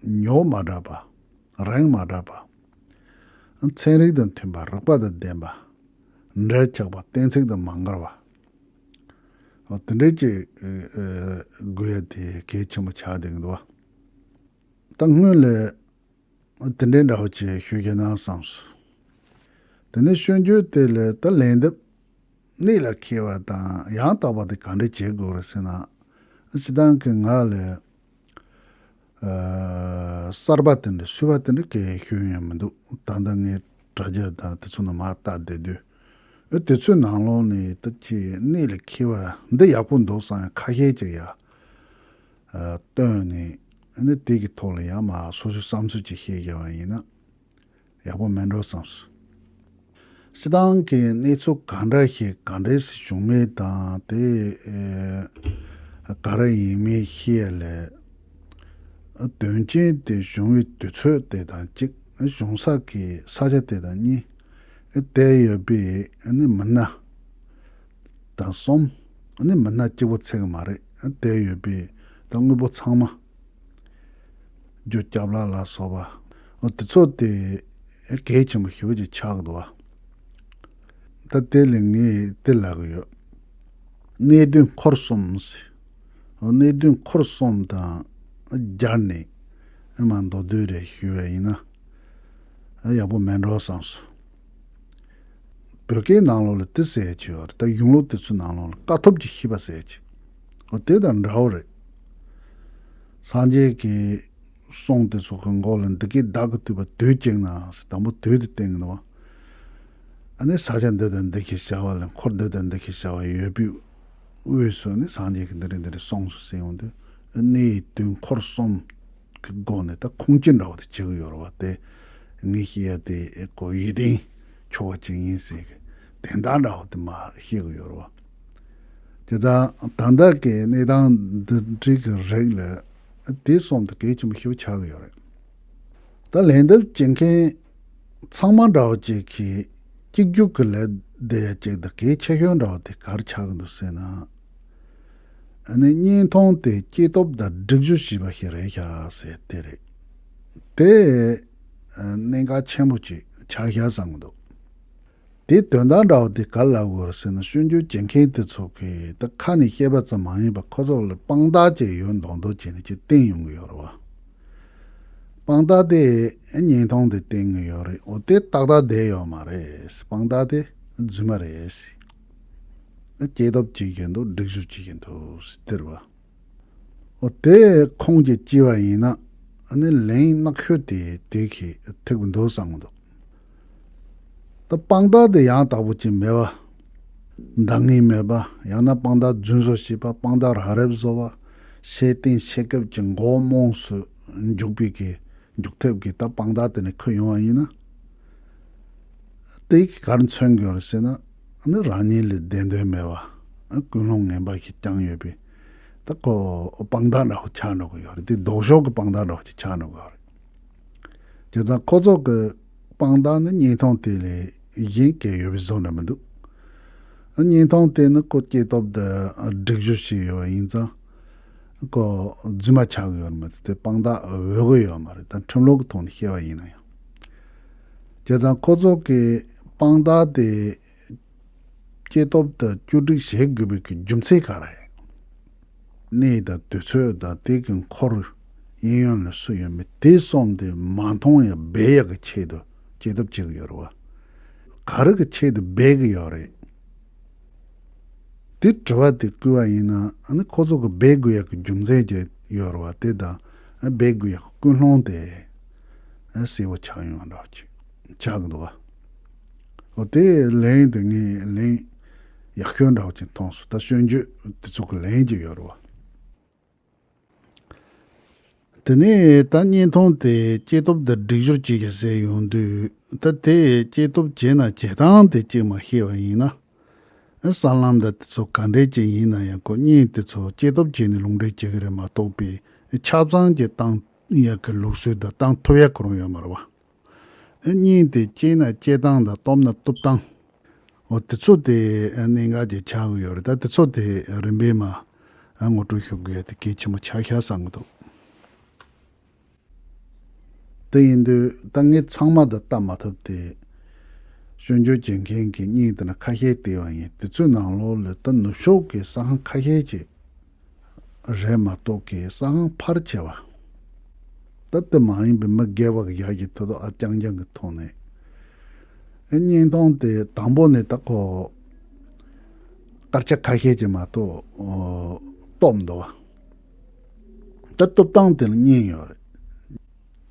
ཉོག་མ་དྲགས་པ། རིང་མ་དྲགས་པ། ཚན་རིག་དང་མཐུན་པ། རིགས་པ་དང་ལྡན་པ། འབྲེལ་ཆགས་པ། གཏན་ཚིགས་དང་མ་འགལ་བ། འོ་དེ་འདྲའི་ཅིག་ཨེ་ཨེ་དགོས་ཡ་དེ་གལ་ཆེན་པོ་ཆགས་བསྡད་ཀྱི་འདུག་བ། ད་སྔོན་ལ་དེ་འདྲའི་འདྲ་བོ་ཅིག་ཞུ་རྒྱུ་ན་བསམ་སོང་། དེ་ནས་སྐྱོན་བརྗོད་དེ་ལ་ད་ལན་འདེབས་གནད་ལ་འཁེལ་བ་དང་ཡང་དག་པ་དེ་ག་འདྲ་བྱེད་དགོས་རེད་ཟེར་ན། སྤྱིར་བཏང་གི་ང་ལ་ཨ་གསར་པ་དེ་འདྲ་སུས་པ་དེ་འདྲ་གས་ཤོད་ཡོང་མི་འདུག་ད་ལྟ་ངས་དྲ་རྒྱ་དང་དེ་ཚོ་ནང་མར་ལྟ་བསྡད་དུས། ཨ་དེ་ཚོའི་ནང་ལོགས་ནས་ད་ཅིག་གནད་ལ་འཁེལ་བ་འདི་ཡག་པོ་འདུག་བསམ་ཡ་ཁ་ཤས་ཅིག་ཡ་ཨ་བཏོན་ནས། ཨ་ནི་དེ་གི་ཐོག་ལ་ཡང་མར་སོ་སོའི་བསམ་ཚུལ་ཅིག་བཤད་བཞག་པ་ཡིན་ན། ཡག་པོ་མེད་འགྲོ་བསམ་སོང་། སྤྱིར་བཏང་གི་གནས་ཚུལ་གང་འདྲ་ཞིག་གང་འདྲ་ཞིག་བྱུང་མིན་དང་དེ་ཨེ་ག་རེ་ཡིན་མིན་ཤེས་ཡ་ལས། དོན་རྐྱེན་དེ་བྱུང་བའི་དུས་ཚོད་དེ་དང་གཅིག་བྱུང་ས་གི་ས་ཆ་དེ་དང་གཉིས། དེར་ཡོད་པའི་ནི་མི་སྣ་དང་གསུམ། ནི་མི་སྣ་གཅིག་པོ་ཚད་ཀྱི་མ་རེད། དེར་ཡོད་པའི་ད་དངོས་པོ་ཚང་མ། རྒྱུ་སྐྱབས་ལགས་ལ་སོགས་པ། འོ་དེ་ཚོ་དེ་གལ་ཆེན་པོ་ཞེ་པོ་ཅིག་ཆགས་འདུག་བ། ད་དེ་ལ་ངས་དེ་ལབ་ཀྱི་ཡོད། གནད་དོན་འཁོར་གསུམ་ཟེར། འོ་གནད་དོན་འཁོར་གསུམ་དང་སྦྱར་ནས་ཨེ་མ་མདོར་བསྡུས་རེ་ཞུས་པ་ཡིན་ན། ཨ་ཡག་པོ་མེད་འགྲོ་བསམ་སོང་། བོད་སྐད་ནང་ལོགས་ལ་དེ་ཟེར་ཡ་ཅིག་ཡོད་རེད། ད་གཞུང་ལུགས་དེ་ཚོའི་ནང་ལོགས་ལ་དཀའ་ཐུབ་ཀྱི་ཤེས་པ་ཟེར་ཡ་ཅིག་འོ་དེ་དང་འདྲ་བོ་རེད། སངས་རྒྱས་ཀྱི་གསུང་དེ་ཚོ་གི་མགོ་ལ་འདི་སྐད་བདག་གིས་བཏུད་པ་དུས་གཅིག་ན་ཟེར། དང་པོ་དུས་དེ་བསྟན་གྱི་འདུག་བ། ཨ་ནི་ས་ཆ་འདི་དང་འདི་གི་བྱ་བ་ལ་འཁོར་འདི་དང་འདི་གི་བྱ་བ་ཡོད་པའི་དབུས་སུ་ནི་སངས་རྒྱས་ཀྱིས་འདི་རེད་འདི་རེད་གསུངས་སོ་ཟེར་ཡོང་དུས། གནད་དོན་འཁོར་གསུམ་གི་སྒོ་ནས་ད་ཁུངས་སྐྱེལ་འདྲ་བོ་དེ་བྱེད་ཀྱི་ཡོད་རེད་བ། དེ་ངས་བཤད་ཡ་དེ་ཀོ་ཡིད་བརྟན་ཆོག་པ་ཅིག་ཡིན་ཟེར་གི་དོན་དག་འདྲ་བོ་དེ་མར་བཤད་ཀྱི་ཡོད་རེད་བ། དེ་ཙང་ད་ལྟ་གི་གནས་སྟངས་འདི་འདྲའི་གི་རིགས་ལ་དེ་གསུམ་དེ་གལ་ཆེན་པོ་ཞེ་པོ་ཆགས་ཀྱི་ཡོད་རེད། ད་ལན་འདེབས་བྱེད་མཁན་ཚང་མ་འདྲ་བོ་ཅིག་གིས་གཅིག་གྱུར་གྱི་ལས་བསྡད་ཡ་ཅིག་དང་གལ་ཆེ་ཤོས་འདྲ་བོ་དེ་ག་རེ་ཆགས་ཀྱི་འདུག་ཟེར་ན། ཨ་ནི་བརྙན་ཐུང་དེ་སྐྱེས་སྟོབས་དང་སྒྲིག་གཞི་ཞེས་པ་ཞིག་རེད་ཤག་ཟེར་དེ་རེད། དེ་གནད་འགག་ཆེན་པོ་ཅིག་ཆགས་ཤག་བསམ་གྱི་འདུག་དེའི་དོན་དག་འདྲ་བོ་དེ་ག་ལ་ལབ་དགོས་རེད་ཟེར་ན། སྤྱོད་འཇུག་བྱེད་མཁན་དེ་ཚོ་གིས་ད་ཁ་ནས་བཤད་པ་ཙམ་མ་ཡིན་པར་ཁོ་ཚོ་ལ་དཔང་རྟགས་ཅིག་ཡོད་མདོག་མདོག་བྱས་ནས་ཅིག་བསྟན་ཡོང་གི་ཡོད་རེད་བ། དཔང་རྟགས་དེ་བརྙན་ཐུང་དེ་བསྟན་གྱི་ཡོད་རེད། འོ་དེ་ཏག་ཏག་བསྡད་ཡོད་མ་རེད། དཔང་རྟགས་དེ་རྫུན་མ་རེད། སྐྱེས་སྟོབས་བྱེད་ཀྱི་འདུག་སྒྲིག་སྦྱོར་བྱེད་ཀྱི་འདུག་ཟེར་བ། འོ་དེ་ཁུངས་ཀྱིས་བཅད་པ་ཡིན་ན། ཨ་ནི་ལན་ནག་ཤོས་དེ་དེ་གིས་ཐེག་པ་འདུག་བསམ་གྱི་འདུག་ད་དཔང་རྟགས་དེ་ཡང་དག་པོ་ཅིག་མེད་པ། འདང་ངེས་མེད་པ། ཡང་ན་དཔང་རྟགས་རྫུན་བཟོ་བྱས་པ། དཔང་རྟགས་རགས་རིམ་བཟོ་བ། ཤེས་ལྡན་ཤེས་རྒྱབ་ཀྱི་མགོ་རྨོངས་སུ་འཇུག་པའི་གི་འཇུག་ཐབས་ཀྱི་ད་དཔང་རྟགས་དེ་ནས་ཁུར་ཡོང་བ་ཡིན་ན། དེ་གིས་ག་རེ་མཚོན་གྱི་ཡོད་རེད་ཟེར་ན། ཨ་ནི་རང་ཉིད་ལ་བདེན་དོན་མེད་པ། ཨ་ཀུན་སློང་ངན་པ་ཞིག་བཅངས་ཡོད་པའི། ད་ཁོ་དཔང་རྟགས་འདྲ་བོ་ཆགས་འགྲོ་གི་ཡོད་རེད། དེ་ལྡོག་ཕྱོགས་ཀྱི་དཔང་རྟགས་འདྲ་བོ་ཅིག་ཆགས་འགྲོ་གི་ཡོད་རེད། བྱས་ཙང་ཁོ་ཚོ་གི་དཔང་རྟགས་ནི་བརྙན་ཐུང་དེ་ལས་གཞན་གང་ཡང་ཡོད་པའི་བཟོ་འདྲ་མི་འདུག་བརྙན་ཐུང་དེ་ནི་ཁོ་སྐྱེས་སྟོབས་དེ་སྒྲིག་སྦྱོར་བྱས་ཡོད་པ་ཡིན་ཙང་། ཁོ་རྫུན་མ་ཆགས་ཀྱི་ཡོད་མ་རེད། དེ་དཔང་རྟགས་འོས་ཀྱི་ཡོད་མ་རེད། ད་ཁྲིམས་ལུགས་ཀྱི་ཐོག་ནས་བཤད་པ་ཡིན་ན་ཡང་། བྱས་ཙང་ཁོ་ཚོ་གི་དཔང་རྟགས་དེ་སྐྱེས་སྟོབས་དེ་བཅོས་སྒྲིག་བྱེད་དགོས་པའི་གི་རྒྱུ་མཚན་ག་རེ་རེད། གནས་དང་དུས་ཚོད་དང་དེ་གི་འཁོར། གཡས་གཡོན་ལ་སུ་ཡོད་མེད་དེ་གསུམ་དེ་མ་མཐོང་ཡང་སྦས་ཡག་གི་ཆེད་དུ་སྐྱེས་སྟོབས་བྱེད་ཀྱི་ཡོད་རེད་བ། ག་རེ་གི་ཆེད་དུ་སྦས་ཀྱི་ཡོད་རེད། དེ་དྲི་བ་དེ་བསྐུལ་བ་ཡིན་ན། ཨ་ནི་ཁོ་ཚོ་གི་སྦས་དགོས་ཡག་གི་རྒྱུ་མཚན་ཅིག་ཡོད་རེད་བ། དེ་དང་ཨ་སྦས་དགོས་ཡག་གི་ཀུན་སློང་དེ་ཨ་གསལ་པོ་ཆགས་ཡོང་བ་འདྲ་བ་ཅིག་ཆགས་ཀྱི་འདུག་བ། འོ་དེ་ལན་དེ་ངས་ལན་ཡག་ཤོས་འདྲ་བོ་ཅིག་མཐོང་སོང་། ད་སྤྱོད་འཇུག་དེ་ཚོ་གི་ལན་ཅིག་ཡོད་རེད་བ། དེ་ནས་ད་བརྙན་ཐུང་དེ་སྐྱེས་སྟོབས་དང་སྒྲིག་སྦྱོར་བྱེད་ཀྱི་ཟེར་ཡོང་དུས། ད་དེ་སྐྱེས་སྟོབས་བྱས་ན་བྱེད་སྟངས་དེ་གཅིག་མ་ཤེས་པ་ཡིན་ན། ཨ་གསར་ལམ་དང་དེ་ཚོ་ག་འདྲས་ཅིག་ཡིན་ན་ཡང་ཁོ་བརྙན་དེ་ཚོ་སྐྱེས་སྟོབས་བྱས་ནས་ལུང་འདྲེན་བྱེད་ཀྱི་རེད་མ་གཏོགས་པའི་ཆ་ཚང་གི་བཏང་ཡག་གི་ལུགས་སྲོལ་དང་བཏང་ཐུབ་ཡག་ཁོ་རང་ཡོད་མ་རེད་བ། ཨ་བརྙན་དེ་སྐྱེས་ན་སྐྱེ་སྟངས་དང་གཏུབ་ན་གཏུབ་སྟངས། འོ་དེ་ཚོ་དེ་གནད་འགག་ཅིག་ཆགས་ཀྱི་ཡོད་རེད། ད་དེ་ཚོ་དེ་རིམ་པས་མར་ཨ་ངོ་སྤྲོད་ཞུ་དགོས་ཡ་དེ་གལ་ཆེན་པོ་ཆགས་ཤག་བསམ་གྱི་འདུག་དེ་ཡིན་དུས་ད་ངས་ཚང་མ་དང་ལྟ་མ་ཐུབ་སྟེ། སྤྱོད་འཇུག་བྱེད་མཁན་གྱི་བརྙན་དེ་ན་ཁ་ཤས་བལྟས་པ་ཡིན། དེ་ཚོའི་ནང་ལོགས་ལ་ད་ནུབ་ཕྱོགས་ཀྱི་གསར་ཁང་ཁ་ཤས་ཀྱིས་རེད་མ་གཏོགས་ཀྱི་གསར་ཁང་ཕལ་ཆེ་བ། ད་དེ་མ་ཡིན་པའི་མི་སྒེར་བ་གི་ཡག་གི་ཐོག་ཏུ་ཨ་རྐྱང་རྐྱང་གི་ཐོག་ནས། ཨེ་བརྙན་ཐུང་དེ་དང་པོ་ནས་ད་ཁོ་སྐར་ཆ་ཁ་ཤས་ཀྱིས་མ་གཏོགས་ཨོ་གཏུབ་མི་འདུག་བ། ད་གཏུབ་སྟངས་དེ་ལ་གཉིས་ཡོད་རེད།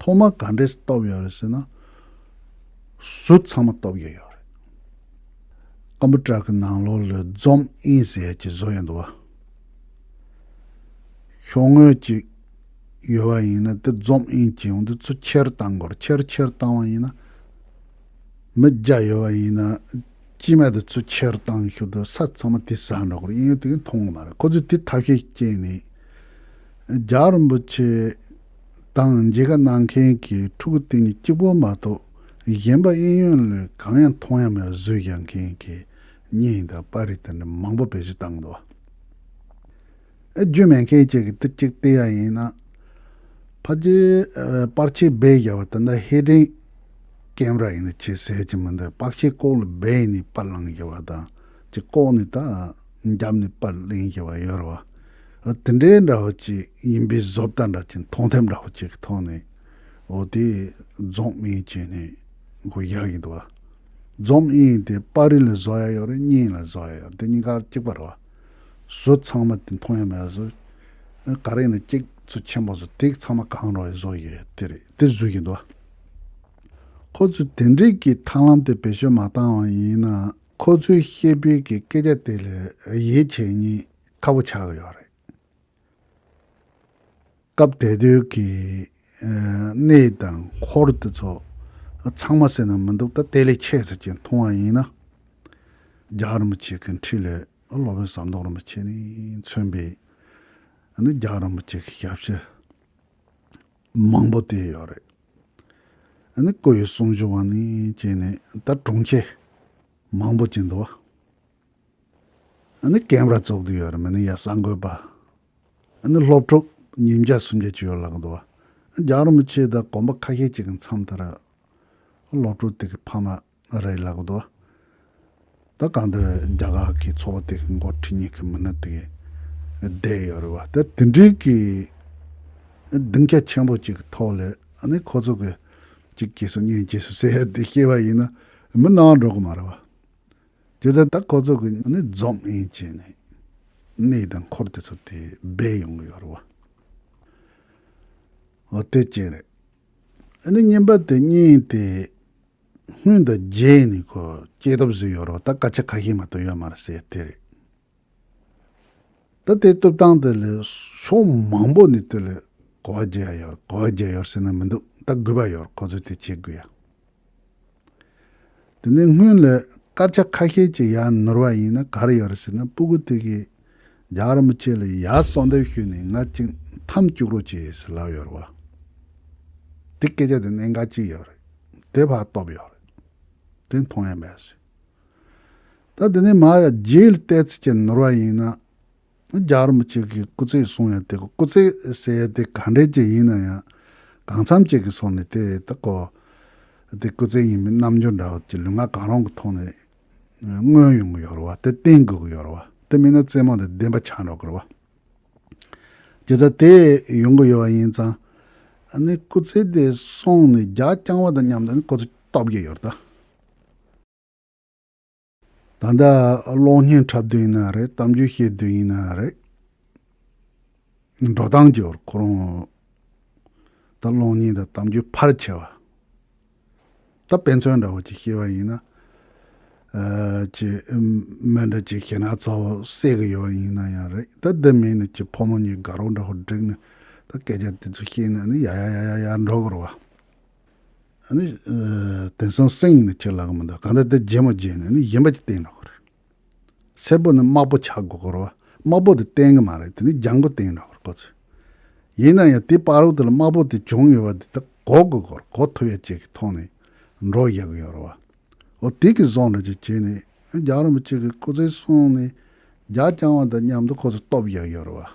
ཐོག་མ་ག་འདྲས་གཏུབ་ཡོད་རེད་ཟེར་ན། ཟུར་ཚང་མ་གཏུབ་ཡོད་ཡོད་རེད། ཀམ་པུ་ཊར་གི་ནང་ལོགས་ལ་ཛུམ་ཨིན་ཟེར་ཡ་ཅིག་བཟོ་ཡ་འདུག་བ། ཤོག་ངོས་ཅིག་ཡོད་པ་ཡིན་ན་དེ་ཛུམ་ཨིན་བྱས་ཡོང་དུས་ཚུར་ཆེར་བཏང་དགོས་རེད། ཆེར་ཆེར་བཏང་བ་ཡིན་ན། མི་བརྒྱ་ཡོད་པ་ཡིན་ན། དཀྱིལ་མ་དེ་ཚུར་ཆེར་བཏང་ཤོག་དུས་ས་ཚང་མ་དེ་ཟག་འགྲོ་གི་རེད། ཨིན་ཡང་དེ་གི་མཐོང་གི་མ་རེད། ཁོ་ཚོས་དེ་ཐབས་ཤེས་སྤྱད་ནས། རྒྱལ་བ་རིན་པོ་ཆེ་དང་མཇལ་ཁ་གནང་མཁན་གྱི་ཕྲུ་གུ་དེ་གཉིས་གཅིག་པོ་མ་གཏོགས་གཞན་པ་གཡས་གཡོན་ལ་གང་ཡང་མཐོང་ཡ་མེད་པ་བཟོས་བཞག་མཁན་གྱི་བརྙན་དང་པར་རིས་དེ་འདྲ་མང་པོ་བེད་སྤྱོད་བཏང་འདུག་བ། ཨེ་རྒྱུས་མེད་མཁན་ཅིག་གིས་དེ་གཅིག་བལྟས་ཡ་ཡིན་ན། ཕལ་ཆེར་ཨ་པར་ཆས་སྦས་བཞག་པ་དེ་འདྲ་ཧེ་ཌིང་ཀེམ་ར་ཡིན་ན་ཆེ་ཟེར་གྱི་མི་འདུག་པར་ཆས་ལྐོག་ལ་སྦས་ནས་པར་བླངས་བཞག་པ་དང་། ཅིག་ལྐོག་ནས་ད་རྒྱབ་ནས་པར་ལེན་བཞག་པ་ཡོད་རེད་བ། ཨ་དེ་འདྲའི་འདྲ་བོ་ཅིག་ཡིན་པའི་བཟོ་ལྟ་འདྲ་ཅིག་མཐོང་ཐེམ་འདྲ་བོ་ཅིག་གི་ཐོག་ནས། འོ་དེ་ཛུམ་ཨིན་བྱས་ནས་འགོ་བཞག་གི་འདུག་བ། ཛུམ་ཨིན་དེ་པར་རིས་ལ་བཟོ་ཡ་ཡོད་རེད། བརྙན་ལ་བཟོ་ཡ་ཡོད་རེད། དེ་གཉིས་ཀ་གཅིག་པ་རེད་བ། ཟུར་ཚང་མ་དེ་མཐོང་ཡ་མེད་བཟོ། ག་རེ་ཡིན་ན་གཅིག་ཚུར་ཆེན་པོ་བཟོ། དེ་ཚང་མ་གང་རུང་བཟོ་ཡོད་དེ་རེད། དེ་བཟོ་གི་འདུག་ཁོ་ཚོས་དེ་འདྲའི་གི་ཐབས་ལམ་དེ་བེད་སྤྱོད་མ་བཏང་བ་ཡིན་ན། ཁོ་ཚོས་བཤད་པའི་གི་སྐད་ཆ་དེ་ལ་ཡིད་ཆེས་ཉེན་ཁ་པོ་ཆགས་ཀྱི་ཡོད་རེད། སྐབས་དེ་དུས་ཀྱི་ཨ་གནས་དང་འཁོར་དེ་ཚོ་ཚང་མ་ཟེར་ན་མི་འདུག་ད་དེ་ལས་ཆེ་ཙམ་ཅིག་མཐོང་བ་ཡིན་ན། རྒྱལ་བ་རིན་པོ་ཆེ་གི་འཁྲིས་ལ་སློབ་དཔོན་ཟམ་གདོང་རིན་པོ་ཆེ་ནས་མཚོན་པའི་ཨ་ནི་རྒྱལ་བ་རིན་པོ་ཆེ་གི་ཞབས་ཕྱི་མང་པོ་བསྡད་ཡོད་རེད། ཨ་ནི་སྐུ་ཡི་གསུང་ཆོས་པ་ནས་བྱས་ནས་ད་དྲུང་ཆེ་མང་པོ་ཅིག་འདུག་བ། ཨ་ནི་ཀེམ་ར་བཙུགས་བསྡད་ཡོད་རེད། མི་ནི་ཡ་གསར་འགོད་པ། ཨ་ནི་སློབ་ཕྲུག་ཉིས་བརྒྱ་སུམ་བརྒྱ་ཅིག་ཡོད་ལབ་ཀྱི་འདུག་བ། རྒྱལ་བ་རིན་པོ་ཆེ་དང་དགོན་པ་ཁ་ཤས་ཅིག་གི་མཚམས་དེར་སློབ་ཕྲུག་དེ་གི་ཕ་མ་རེད་ལབ་ཀྱི་འདུག་བ། ད་གང་ལྟར་རྒྱ་གར་གྱི་ཚོགས་པ་དེ་གི་འགོ་ཁྲིད་མཁན་གྱི་མི་སྣ་དེ་གི་བསྡད་ཡོད་རེད་བ། ད་དེ་འདྲའི་གི་སྡིངས་ཆ་ཆེན་པོ་ཅིག་གི་ཐོག་ལ་ཨ་ནི་ཁོ་ཚོ་གི་ཅིག་རྗེས་སུ་བསྙེན་རྗེས་སུ་ཟེར་ཡ་དེ་བཤད་པ་ཡིན་ན་མི་སྣང་འགྲོ་གི་མ་རེད་བ། བྱས་ཙང་ད་ཁོ་ཚོ་གི་ཨ་ནི་འཛོམས་ཡིན་བྱས་ནས་གནས་དང་འཁོར་དེ་ཚོ་དེ་སྦས་ཡོང་གི་ཡོད་རེད་བ། འོ་དེ་གཅིག་རེད། ཨ་ནི་གཉིས་པ་དེ་གཉིས་དེ་སྔོན་དང་རྗེས་ནས་ཁོ་སྐྱེས་སྟོབས་བཟོས་ཡོད་རེད་བ། ད་སྐད་ཆ་ཁ་ཤས་མ་གཏོགས་ཡོད་མ་རེད་ཟེར་དེ་རེད། ད་དེ་གཏོང་སྟངས་དེ་ལ་ཕྱོགས་མང་པོ་ནས་དེ་ལ་གོ་བ་རྒྱག་ཡ་ཡོད་རེད། གོ་བ་རྒྱག་ཡ་ཡོད་ཟེར་ན་མི་འདུག་ད་དགོས་པ་ཡོད་རེད། ཁོ་ཚོས་དེ་བྱེད་དགོས་ཡ། དེ་ནས་སྔོན་ལ་སྐར་ཆ་ཁ་ཤས་ཅིག་ཡར་ནོར་བ་ཡིན་ན་ག་རེ་ཡོད་རེད་ཟེར་ན། སྤུ་གུ་དེ་གིས་རྒྱལ་བ་རིན་པོ་ཆེ་ལ་ཡར་གསོལ་འདེབས་ཞུས་ནས་ང་གཅིག་འཐམ་བཅུག་རོགས་གྱིས་ཟེར་ལབ་ཡོད་རེད་བ། དེ་སྐད་ཆ་དེ་གནད་འགག་ཅིག་ཡོད་རེད། དེ་ཕར་སྟོབས་ཡོད་རེད། དེ་མཐོང་ཡ་མེད་ཟེར། ད་དེ་ནས་མར་རྗེས་ལ་བལྟས་ཚེ་ཅིག་ནོར་བ་ཡིན་ན། རྒྱལ་བ་རིན་པོ་ཆེ་གི་སྐུ་ཚེ་གསུང་ཡ་དེ། སྐུ་ཚེ་ཟེར་ཡ་དེ་ག་འདྲས་ཅིག་ཡིན་ན་ཡང་གང་འཚམ་ཅིག་གི་སོང་ནས་དེ་ད་ཁོ་དེ་སྐུ་ཚེ་ཡིན་པའི་རྣམ་འགྱུར་འདྲ་བོ་ཅིག་ལུས་ངག་གང་རུང་གི་ཐོག་ནས་མངོན་ཡོང་གི་ཡོད་རེད་བ། དེ་བསྟན་དགོས་ཀྱི་ཡོད་རེད་བ། དེ་མིན་ན་རྩེད་མོ་དེ་བདེན་པ་ཆགས་འགྲོ་གི་རེད་བ། བྱས་ཙང་དེ་ཡོང་གི་ཡོད་པ་ཡིན་ཙང་། ཨ་ནི་སྐུ་ཚེ་དེ་སོང་ནས་རྒྱ་བསྐྱངས་པ་དང་མཉམ་དུ་ནི་ཁོ་ཚོ་སྟོབས་ཀྱི་ཡོད་རེད་ད། ད་ལྟ་གློག་བརྙན་འཁྲབ་དུས་ཡིན་ན་རེད། གཏམ་རྒྱུད་བཤད་དུས་ཡིན་ན་རེད། འགྲོ་སྟངས་ཀྱི་བར་ཁོ་རང་ད་གློག་བརྙན་དང་གཏམ་རྒྱུད་ཕལ་ཆེ་བ། ད་དཔེ་མཚོན་འདྲ་བོ་ཅིག་བཤད་པ་ཡིན་ན། ཨ་ཅེ་མི་འདྲ་ཅིག་ཞེ་ན་ཚ་བོ་བསད་གི་ཡོད་ཡིན་ན་ཡང་རེད། ད་འདི་མིན་ནི་ཅིག་ཕོ་མོ་གཉིས་དགའ་རོགས་འདྲ་བོ་བསྒྲིགས་ནས་ད་སྐད་ཆ་དེ་ཚོ་བཤད་ན་ནི་ཡ་ཡ་ཡ་ཡ་ཡ་འགྲོ་གི་རེད་བ། ཨ་ནི་ཨ་དེང་སང་སེང་ཡིན་ན་ཁྱེད་ལབ་གི་མི་འདུག་གང་ལྟར་དེ་རྗེས་མ་རྗེས་ནས་ནི་གཞན་པ་ཅིག་བསྟན་འགྲོ་གི་རེད། སེར་པོ་ནི་དམར་པོ་ཆགས་དགོས་གི་རེད་བ། དམར་པོ་དེ་བསྟན་གི་མ་རེད། དེ་ནི་ལྗང་གུ་བསྟན་འགྲོ་གི་རེད་ཁོ་ཚོས། ཡིན་ན་ཡང་དེ་བར་དུ་ལ་དམར་པོ་དེ་བྱུང་ཡོད་པ་དེ་ད་གོ་དགོས་གི་རེད། གོ་ཐུབ་ཡ་ཅིག་གི་ཐོག་ནས་འགྲོ་ཡག་གི་ཡོད་རེད་བ། འོ་དེ་གི་བཟོ་འདྲ་ཅིག་བྱས་ནས་རྒྱལ་བ་རིན་པོ་ཆེ་གི་སྐུ་ཚེ་སོང་ནས་རྒྱ་བསྐྱངས་པ་དང་མཉམ་དུ་ཁོ་ཚོ་སྟོབས་ཡག་ཡོད་རེད་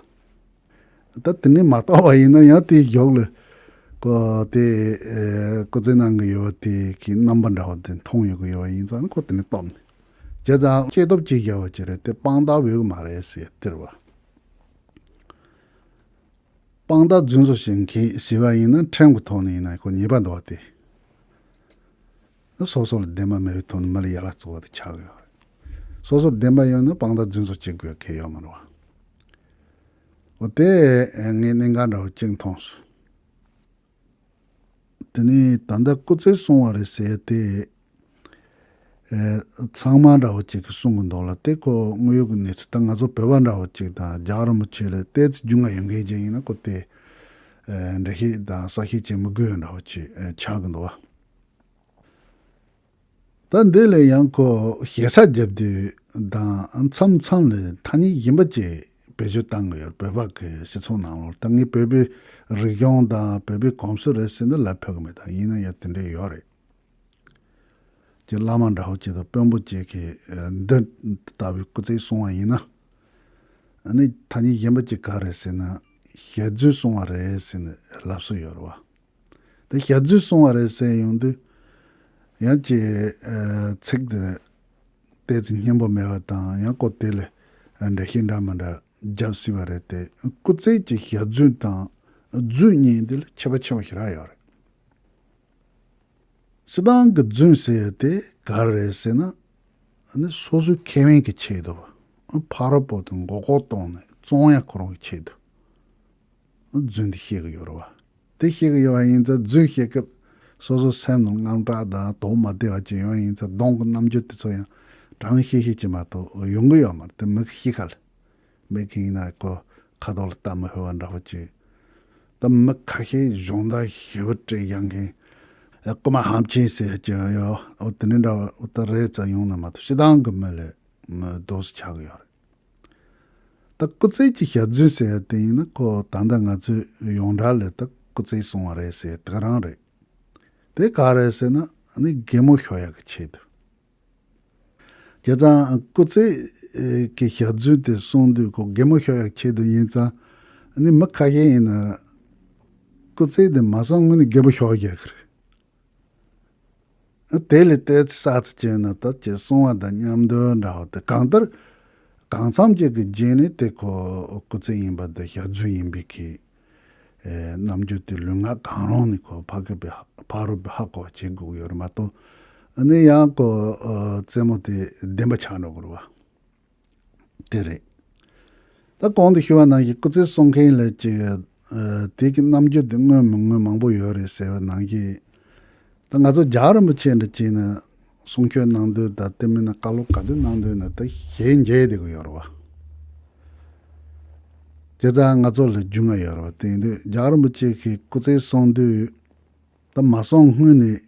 བ། ད་དེ་ནས་མ་གཏོགས་པ་ཡིན་ན་ཡང་དེའི་གཞུག་ལ་ཁོ་དེ་ཨེ་སྐུ་ཚེ་གནང་གི་ཡོད་པ་དེ་གི་རྣམ་པ་འདྲ་བ་དེ་མཐོང་ཡོད་གི་ཡོད་པ་ཡིན་ཙང་ཁོ་དེ་ནས་སྟོབས་ནས། བྱས་ཙང་སྐྱེས་སྟོབས་ཅིག་བཞག་པ་ཅིག་རེད། དེ་དཔང་རྟགས་འོས་གི་མ་རེད་ཟེར་དེ་རེད་བ། དཔང་རྟགས་རྫུན་བཟོ་བྱེད་མཁན་ཞེས་པ་ཡིན་ན་ཕྲན་གྱི་ཐོག་ནས་ཡིན་ན་ཁོ་ཉེས་པ་འདུག་བ་དེ། སོ་སོ་ལ་བདེན་པ་མེད་པའི་ཐོག་ནས་མི་ལ་ཡ་ལ་བཙོག་པ་དེ་ཆགས་ཡོད་རེད། སོ་སོར་བདེན་པ་ཡོད་ན་དཔང་རྟགས་རྫུན་བཟོ་བྱེད་དགོས་ཁེལ་ཡོད་མ་རེད་བ། འོ་དེ་ངས་གནད་འགག་འདྲ་བོ་གཅིག་མཐོང་སོང་། དེ་ནས་ད་ལྟ་སྐུ་ཚེ་སོང་བ་རེད་ཟེར་ཏེ། ཨེ་ཚང་མ་འདྲ་བོ་གཅིག་གིས་གསུང་གི་འདུག་ལ། དེ་ཁོ་དངོས་ཡོད་ཀྱི་གནས་ཚུལ་ད་ང་ཚོ་བོད་པ་འདྲ་བོ་གཅིག་དང་རྒྱལ་བ་རིན་པོ་ཆེ་ལ་ཏོག་ཙམ་རྒྱུས་མངའ་ཡོད་མཁན་ཅིག་ཡིན་ན་ཁོ་དེ་ཨེ་འགྲེལ་བཤད་དང་གསལ་བཤད་བྱེད་མི་དགོས་འདྲ་བོ་ཅིག་ཨེ་ཆགས་ཀྱི་འདུག་བ། ད་འདི་ལ་ཡང་ཁོ་ཞེ་ས་རྒྱབ་དུས་དང་མཚམས་མཚམས་ལ་ཐ་སྙད་གཞན་པ་ཅིག་བེད་སྤྱོད་བཏང་གི་ཡོད། བོད་པ་གི་སྤྱི་ཚོགས་ནང་ལོགས་ད་ངས་བོད་པའི་རིག་གཞུང་དང་བོད་པའི་གོམས་སྲོལ་རེད་ཟེར་ན་ལབ་ཕོད་གི་མེད། ད་ཡིན་ན་ཡང་དེ་འདྲས་ཡོད་རེད། ཀྱི་བླ་མ་འདྲ་བོ་ཅིག་དང་དཔོན་པོ་ཅིག་གིས་འདི་ལྟ་བུའི་སྐུ་ཚེ་སོང་བ་ཡིན་ན། ཨ་ནི་ཐ་སྙད་གཞན་པ་ཅིག་ག་རེ་ཟེར་ན་ཞལ་རྫུན་སོང་བ་རེད་ཟེར་ནས་ལབ་སྲོལ་ཡོད་རེད་བ། དེ་ཞལ་རྫུན་སོང་བ་རེད་ཟེར་ཡོང་དུས་ཡང་ཅིག་ཚིག་དེ་ཏོག་ཙམ་སྙན་པོ་མེད་པ་དང་ཡང་ཁོ་དེ་ལ་འགྲེལ་བཤད་འདྲ་མི་འདྲ་རྒྱབ་སྲིད་པ་རེད་དེ། སྐུ་ཚེ་གི་ཞལ་རྫུན་དང་རྫུན་གཉིས་འདི་ལ་ཁྱད་པར་ཆེན་པོ་ཞེ་དྲག་ཡོད་རེད། སྤྱིར་བཏང་གི་རྫུན་ཟེར་ཡ་དེ་ག་རེ་རེད་ཟེར་ན། ཨ་ནི་སོ་སོའི་ཁེ་ཕན་གྱི་ཆེད་དུ། ཕ་རོལ་པོ་དེ་མགོ་སྐོར་གཏོང་ནས་བཙོང་ཡ་ཁོ་རང་གི་ཆེད་དུ། རྫུན་དེ་བཤད་གི་ཡོད་རེད་བ། དེ་བཤད་གི་ཡོད་པ་ཡིན་ཙང་རྫུན་བཤད་སྐབས་སོ་སོ་སེམས་ནང་དངངས་སྐྲག་དང་དོགས་མ་བདེ་བ་ཅིག་ཡོང་བ་ཡིན་ཙང་གདོང་གི་རྣམ་འགྱུར་དེ་ཚོ་ཡང་དྲང་ཤེས་ཤེས་ཀྱི་མ་གཏོགས་ཡོང་གི་ཡོད་མ་རེད། དེ་མི་གི་གཤིས་ཀ་ལ། མི་གི་ཡིན་ན་ཁོ་ཁ་ཐོག་ལ་ལྟ་མི་ཕོད་པ་འདྲ་བོ་ཅིག་ད་མི་ཁ་ཤས་གཞུང་དང་ཞེ་པོ་སྤྲད་ཡག་མཁན། ཨེ་རྐུ་མ་ཧམ་ཆེན་ཟེར་གྱི་ཡོད། འོ་དེ་འདྲ་འདྲ་བ་འོ་ད་རེད་ཙམ་ཡོང་ན་མ་གཏོགས་སྤྱིར་བཏང་གི་མི་ལ་མི་རྡོ་སུ་ཆགས་ཀྱི་ཡོད་རེད། ད་སྐུ་ཚེ་གི་ཞལ་རྫུན་ཟེར་ཡ་དེ་ཡིན་ན་ཁོ་ད་ལྟ་ང་ཚོས་ཡོངས་གྲགས་ལ་ད་སྐུ་ཚེ་སོང་བ་རེད་ཟེར་ཡ་དེ་ག་རང་རེད། དེ་ག་རེད་ཟེར་ན་ཨ་ནི་གད་མོ་ཤོར་ཡག་གི་ཆེད་དུ། བྱས་ཙང་སྐུ་ཚེ་གི་ཞལ་རྫུན་དེ་གསུང་དུས་ཁོ་གད་མོ་ཤོར་ཡག་ཆེད་དུ་ཡིན་ཙང་ཨ་ནི་མི་ཁ་ཤས་ཡིན་ན་སྐུ་ཚེ་དེ་མ་སོང་སྔོན་ནས་གད་མོ་ཤོར་ཡག་གི་རེད། དེ་ལས་ཏོག་ཙམ་བསགས་ཚར་བྱས་ན་ད་ཁྱེད་གསུང་བ་དང་མཉམ་དུ་འདྲ་བ་དེ་གང་ལྟར་གང་འཚམ་ཅིག་གི་རྗེས་ནས་དེ་ཁོ་སྐུ་ཚེ་ཡིན་པ་དེ་ཞག་རྫུས་ཡིན་པའི་གི་རྣམ་འགྱུར་དེ་ལུས་ངག་གང་རུང་ནས་ཁོ་ཕ་གི་པའི་ཕ་རོལ་པའི་ཧ་གོ་བ་བྱེད་དགོས་ཡོད་རེད་མ་གཏོགས། ཨ་ནི་ཡང་ཁོ་རྩེད་མོ་དེ་བདེན་པ་ཆགས་འགྲོ་གི་རེད་བ། དེ་རེད། ད་གོང་དུ་ཞུ་བ་ནང་བཞིན་སྐུ་ཚེ་གསུང་མཁན་ལ་ཅིག་ཨ་དེ་གི་རྣམ་འགྱུར་དེ་མངོན་མི་མངོན་མང་པོ་ཡོད་རེད་ཟེར་བ་ནང་བཞིན། ད་ང་ཚོ་རྒྱལ་བ་རིན་པོ་ཆེ་འདྲ་བྱས་ན་གསུང་ཆོས་གནང་དུས་དང་དེ་མིན་ན་བཀའ་སློབ་ག་དུས་གནང་དུས་ན་ད་ཞལ་མཇལ་བསྡད་ཀྱི་ཡོད་རེད་བ། དེ་ཙང་ང་ཚོ་ལ་རྒྱུས་མངའ་ཡོད་རེད་བ། དེ་ཡིན་དུས་རྒྱལ་བ་རིན་པོ་ཆེ་གི་སྐུ་ཚེ་གསུང་དུས་ད་མ་གསུང་སྔོན་ནས།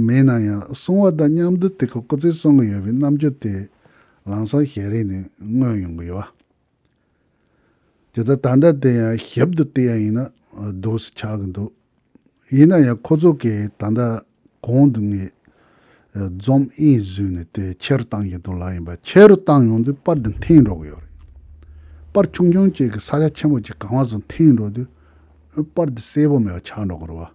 མེད་ན་ཡང་གསུང་བ་དང་མཉམ་དུ་དེ་ཁོ་སྐུ་ཚེ་གསུང་གི་ཡོད་པའི་རྣམ་འགྱུར་དེ་ལམ་སང་ཞལ་རས་ནས་མངོན་ཡོང་གི་ཡོད། དེ་ཚོ་ད་ལྟ་དེ་ཡང་ཞིབ་ཏུ་བལྟས་ཡ་ཡིན་ན་སྡུག་སུ་ཆགས་ཀྱི་འདུག་ཡིན་ན་ཡང་ཁོ་ཚོ་གིས་ད་ལྟ་གོང་དུ་ངས་འཛོམས་དབྱིངས་བཟོས་ནས་དེ་ཆེ་རུ་བཏང་གི་འདུག་ལ་ཡིན་པ། ཆེ་རུ་བཏང་ཡོང་དུས་པར་འདི་འཐེན་འགྲོ་གི་ཡོད་རེད། པར་ཆུང་ཆུང་གཅིག་གིས་ས་ཆ་ཆེན་པོ་གཅིག་གང་བ་བཟོ་འཐེན་འགྲོ་དུས་པར་འདི་གསལ་པོ་མེད་པ་ཆགས་འགྲོ་གི་རེད་བ།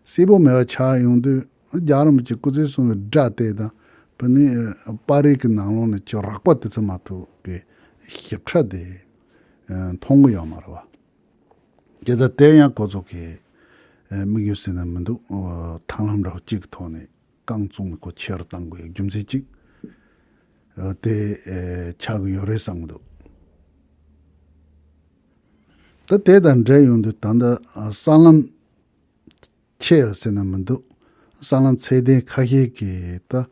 གསལ་པོ་མེད་པ་ཆགས་ཡོང་དུས་རྒྱལ་བ་རིན་པོ་ཆེ་སྐུ་ཚེ་གསུང་བའི་སྒྲ་དེ་དང་བོད་ནི་པར་རིས་ཀྱི་ནང་ལོགས་ནས་ཅིག་རགས་པ་དེ་ཚོ་མ་ཐུག་གི་ཞིབ་ཕྲ་དེ་མཐོང་གི་ཡོད་མ་རེད་བ། དེ་ལྟར་དེ་ཡང་ཁོ་ཚོ་གི་དམིགས་ཡུལ་ཟེར་ན་མི་འདུག་ཐབས་ལམ་འདྲ་བོ་གཅིག་གི་ཐོག་ནས་རྐང་བཙུགས་ནས་ཁོ་ཆེ་རུ་བཏང་དགོས་ཡག་རྒྱུ་མཚན་གཅིག་དེ་ཆགས་ཀྱི་ཡོད་རེད་བསམ་གྱི་འདུག་ད་དེ་དང་འབྲེལ་ཡོང་དུས་ད་ལྟ་ཨ་གསར་ལམ་ཆེ་བ་ཟེར་ན་མི་འདུག་གསར་ལམ་ཚད་ལྡན་ཁ་ཤས་ཀྱིས་ད་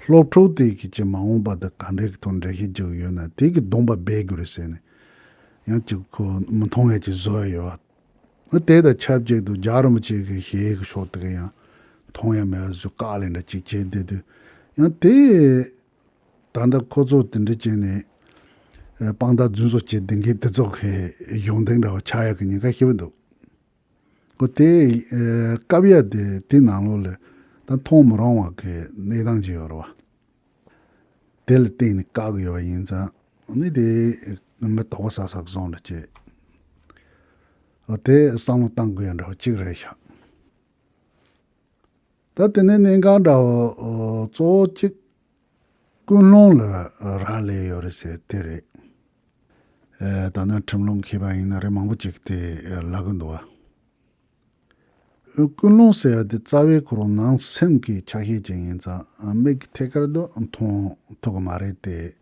སློབ་ཕྲུག་དེ་གི་ཅིག་མ་འོངས་པ་དེ་ག་འདྲའི་གི་ཐོག་འགྲེལ་བཤད་རྒྱག་ཡོད་ན་དེ་གི་གདོང་པ་སྦས་དགོས་རེད་ཟེར་ནས་ཡང་ཅིག་ཁོ་མི་མཐོང་ཡ་ཅིག་བཟོ་ཡ་ཡོད། ཨ་དེ་དང་ཆབས་ཅིག་ཏུ་རྒྱལ་བ་རིན་པོ་ཆེ་གི་ཞལ་གི་ཕྱོགས་དེ་ག་ཡང་མཐོང་ཡ་མེད་པ་བཟོས་བཀག་ལས་འདྲ་ཅིག་བྱས་བསྡད་དུས་ཡང་དེ། ད་ལྟ་ཁོ་ཚོ་དེ་འདྲ་བྱས་ནས་ཨེ་དཔང་རྟགས་རྫུན་བཟོ་བྱེད་བསྡད་མཁན་དེ་ཚོ་གི་གཞུང་འདེགས་འདྲ་བ་ཆགས་ཡག་གི་ཉེན་ཁ་ཞེ་པོ་འདུག་ཁོ་དེ་ཨེ་བཀབ་ཡ་དེ་དེ་ནང་ལོགས་ལ་ད་མཐོང་མི་རུང་བ་གི་གནས་སྟངས་ཅིག་ཡོད་རེད་བ། དེ་ལ་བརྟེན་ནས་བཀག་གི་ཡོད་པ་ཡིན་ཙང་ནི་དེ་མི་དོགས་པ་ཟ་ཟ་བཟོ་འདྲ་བྱས། ཨ་དེ་བསམ་བློ་བཏང་དགོས་ཡ་འདྲ་བ་གཅིག་རེད་ཤག་ད་དེ་ནས་གནད་འགག་འདྲ་བོ་གཙོ་བོ་གཅིག་ཀུན་སློང་ལ་རག་ལས་ཡོད་རེད་ཟེར་དེ་རེད། ཨེ་ད་ནི་ཁྲིམས་ལུགས་མཁས་པ་ཡིན་ན་རེ་མང་པོ་ཅིག་དེ་ལབ་གི་འདུག་བ། ཀུན་སློང་ཟེར་ཡ་དེ་རྩ་བའི་ཁོ་རང་ནང་སེམས་ཀྱི་ཆ་ཤས་ཅིག་ཡིན་ཙང་མིག་གིས་ཐད་ཀར་དུ་མཐོང་ཐུབ་ཀྱི་མ་རེད་དེ།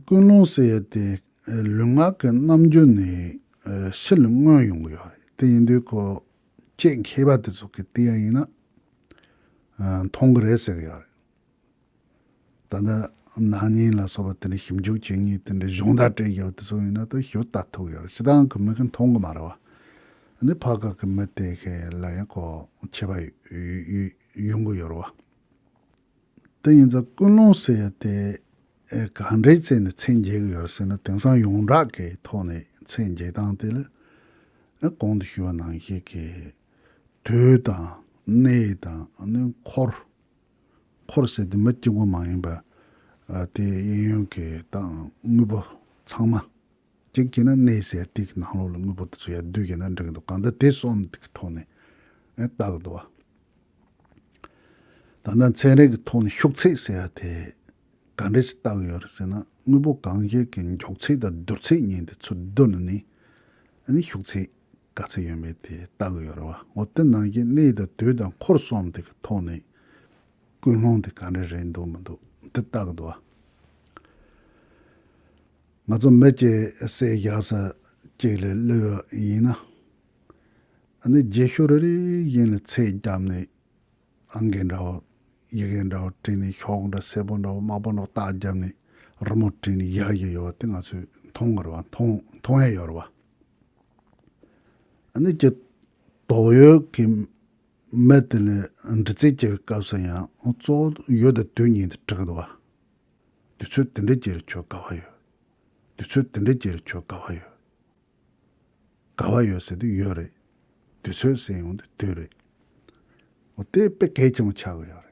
ཀུན་སློང་ཟེར་ཡ་དེ་ལུས་ངག་གི་རྣམ་འགྱུར་ནས་ཕྱི་ལ་མངོན་ཡོང་གི་ཡོད་རེད། དེ་ཡིན་དུས་ཁོ་ཁྱེད་མཁས་པ་དེ་ཚོ་གི་དེ་ཡང་ཡིན་ན་མཐོང་གི་རེད་ཟེར་གི་ཡོད་རེད། ད་ལྟ་ན་ནིང་ལ་སོགས་པ་དེ་འདྲ་ཞིབ་འཇུག་བྱེད་མཁན་དེ་འདྲ་གཞུང་དང་འབྲེལ་ཡོད་དེ་ཚོ་ཡིན་ན་ད་ཞིབ་ལྟ་ཐུབ་ཡོད་རེད། སྤྱིར་བཏང་གི་མི་གིས་མཐོང་གི་མ་རེད་བ། ཨ་ནི་ཕ་གི་གི་མི་དེ་གི་ལ་ཡང་ཁོ་ཁྱད་པར་ཡོང་གི་ཡོད་རེད་བ། དེ་ཡིན་ཙང་ཀུན་སློང་ཟེར་ཡ་དེ་ཨེ་ག་འདྲའི་ཚད་ནས་མཚན་འཇལ་གི་ཡོད་རེད་ཟེར་ན་དེང་སང་ཡོངས་གྲགས་ཀྱི་ཐོག་ནས་མཚན་འཇལ་སྟངས་དེ་ལ་ཨེ་གོང་དུ་ཞུས་པ་ནང་བཞིན་གྱི་དུས་དང་གནས་དང་ཨ་ནི་འཁོར། འཁོར་ཟེར་དུས་མི་གཅིག་པུ་མ་ཡིན་པ་ཨ་དེ་གཡས་གཡོན་གྱི་དང་དངོས་པོ་ཚང་མ། གཅིག་བྱས་ན་གནས་ཟེར་དེ་གི་ནང་ལོགས་ལ་དངོས་པོ་དེ་ཚོ་ཡར་བསྡུས་བྱས་ན་འགྲིག་གི་འདུག་གང་ལྟར་དེ་གསུམ་དེ་གི་ཐོག་ནས་ཨེ་བལྟ་གི་འདུག་བ། ད་ལྟ་ཚན་རིག་གི་ཐོག་ནས་ཤུགས་ཚད་ཟེར་ཡ་དེ་ག་འདྲས་སེ་བལྟ་གི་ཡོད་རེད་ཟེར་ན་དངོས་པོ་གང་ཞིག་གི་མགྱོགས་ཚད་དང་བསྡུར་ཚད་གཉིས་དེ་ཚོ་བསྡུར་ནས་ཨ་ནི་ཤུགས་ཚད་ག་ཚོད་ཡོད་མེད་དེ་བལྟ་གི་ཡོད་རེད་བ། འོ་དེ་ནང་བཞིན་གནས་དང་དུས་དང་འཁོར་གསུམ་དེ་གི་ཐོག་ནས་ཀུན་སློང་དེ་ག་འདྲས་རེད་འདུག་མི་འདུག་དེ་བལྟ་གི་འདུག་བ། ང་ཚོ་མི་གཅིག་བསད་བཞག་ས་གཅིག་ལ་སླེབས་པ་ཡིན་ན། ཨ་ནི་རྗེས་ཤུལ་རེ་རེ་བཞིན་ལ་ཚད་བརྒྱབ་ནས་ཨང་ཀི་འདྲ་བོ་ཡི་གེ་འདྲ་བོ་བྲིས་ནས་ཤོག་འདྲ་སེར་པོ་འདྲ་བོ་དམར་པོ་འདྲ་བོ་རྟགས་བརྒྱབ་ནས་རི་མོ་བྲིས་ནས་བཞག་བཞག་ཡོད་པ་དེ་ང་ཚོས་མཐོང་གི་རེད་བ། མཐོང་མཐོང་ཡ་ཡོད་རེད་བ། ཨ་ནི་ཀྱི་དོགས་ཡོད་ཀྱི་མི་དེ་ལ་འདྲི་རྩད་བྱེད་པའི་སྐབས་སུ་ཡང་གཙོ་བོ་ཡུལ་དང་དུས་གཉིས་དེ་དྲི་གི་འདུག་བ། དུས་ཚོད་དེ་འདྲ་ཅིག་ལ་ཁྱོད་ག་བ་ཡོད། དུས་ཚོད་དེ་འདྲ་ཅིག་ལ་ཁྱོད་ག་བ་ཡོད། ག་བ་ཡོད་ཟེར་དུས་ཡུལ་རེད། དུས་ཚོད་ཟེར་ཡོང་དུས་དུས་རེད། འོ་དེ་དཔེ་གལ་ཆེན་པོ་ཆགས་ཀྱི་ཡོད་རེད།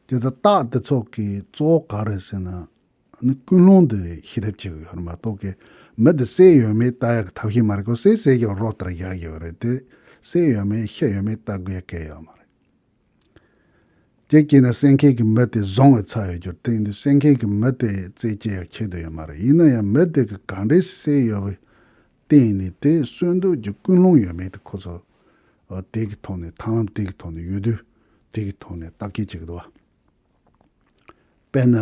དེ་ཚོ་རྟགས་དེ་ཚོ་གི་གཙོ་བོ་ག་རེ་ཟེར་ན། ནི་ཀུན་སློང་དེ་ཤེས་ཐབས་བྱེད་ཀྱི་ཡོད་རེད་མ་གཏོགས་ཀྱི་མི་དེ་བསད་ཡོད་མེད་ལྟ་ཡག་གི་ཐབས་ཤེས་མ་རེད། ཁོ་བསད་བསད་ཀྱི་རོ་ལྟར་བཞག་ཡོད་རེད་དེ། བསད་ཡོད་མེད་བཤད་ཡོད་མེད་ལྟ་དགོས་ཡ་གལ་ཡོད་མ་རེད། དེ་སྐྱེས་ན་བསད་མཁན་གྱི་མི་དེ་བཟུང་བའི་ཚར་ཡོད་རྒྱུར་བརྟེན་དུས་བསད་མཁན་གྱི་མི་དེ་རྩད་གཅོད་ཡག་ཆེད་དུ་ཡོད་མ་རེད། ཡིན་ན་ཡང་མི་དེ་གི་ག་འདྲས་བསད་ཡོད་པའི་སྟེང་ནས་དེ་གསོན་འདོད་ཀྱི་ཀུན་སློང་ཡོད་མེད་དེ་ཁོ་ཚོ་དེ་གི་ཐོག་ནས་ཐབས་ལམ་དེ་གི་ཐོག་ནས་ཡོད་དུས་དེ་གི་ཐོག་ནས་བརྟག་དཔྱད་བྱེད་ཀྱི་འདུག་བ། དཔེར་ན་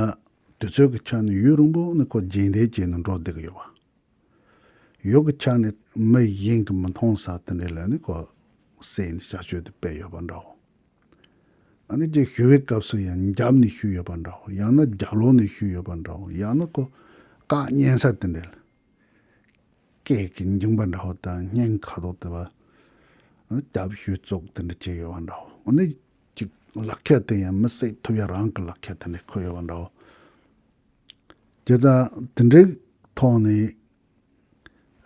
དུས་ཚོད་ཀྱི་ཆ་ནས་ཡུན་རིང་པོ་ནས་ཁོ་རྗེས་འདེད་བྱས་ནས་འགྲོ་བསྡད་ཀྱི་ཡོད་པ། ཡུལ་གྱི་ཆ་ནས་མི་གཞན་གྱིས་མི་མཐོང་ས་དེ་འདྲས་ལ་ནི་ཁོ་བསད་ནས་བྱ་སྤྱོད་དེ་སྤེལ་ཡོད་པ་འདྲའོ། ཨ་ནི་ཅིག་ཞུ་བའི་སྐབས་སུ་ཡང་རྒྱབ་ནས་ཞུས་ཡོད་པ་འདྲའོ། ཡང་ན་རྒྱབ་ལོགས་ནས་ཞུས་ཡོད་པ་འདྲའོ། ཡང་ན་ཁོ་བཀག་ཉན་ས་དེ་འདྲས་ལ་སྐད་ཀྱི་འགྱིང་བ་འདྲའོ་དང་སྙན་ཁ་དོག་དེ་བ་རྒྱབ་ཞུས་བཙུགས་དེ་འདྲ་བྱས་ཡོད་པ་འདྲའོ། ཨ་ནི་ཅིག་ལག་ཁྱེར་དེ་ཡང་མི་བསད་ཐུབ་ཡ་རང་གི་ལག་ཁྱེར་དེ་འདྲས་ཁུར་ཡོད་པ་འདྲའོ། བྱས་ཙང་དེ་འདྲའི་ཐོག་ནས་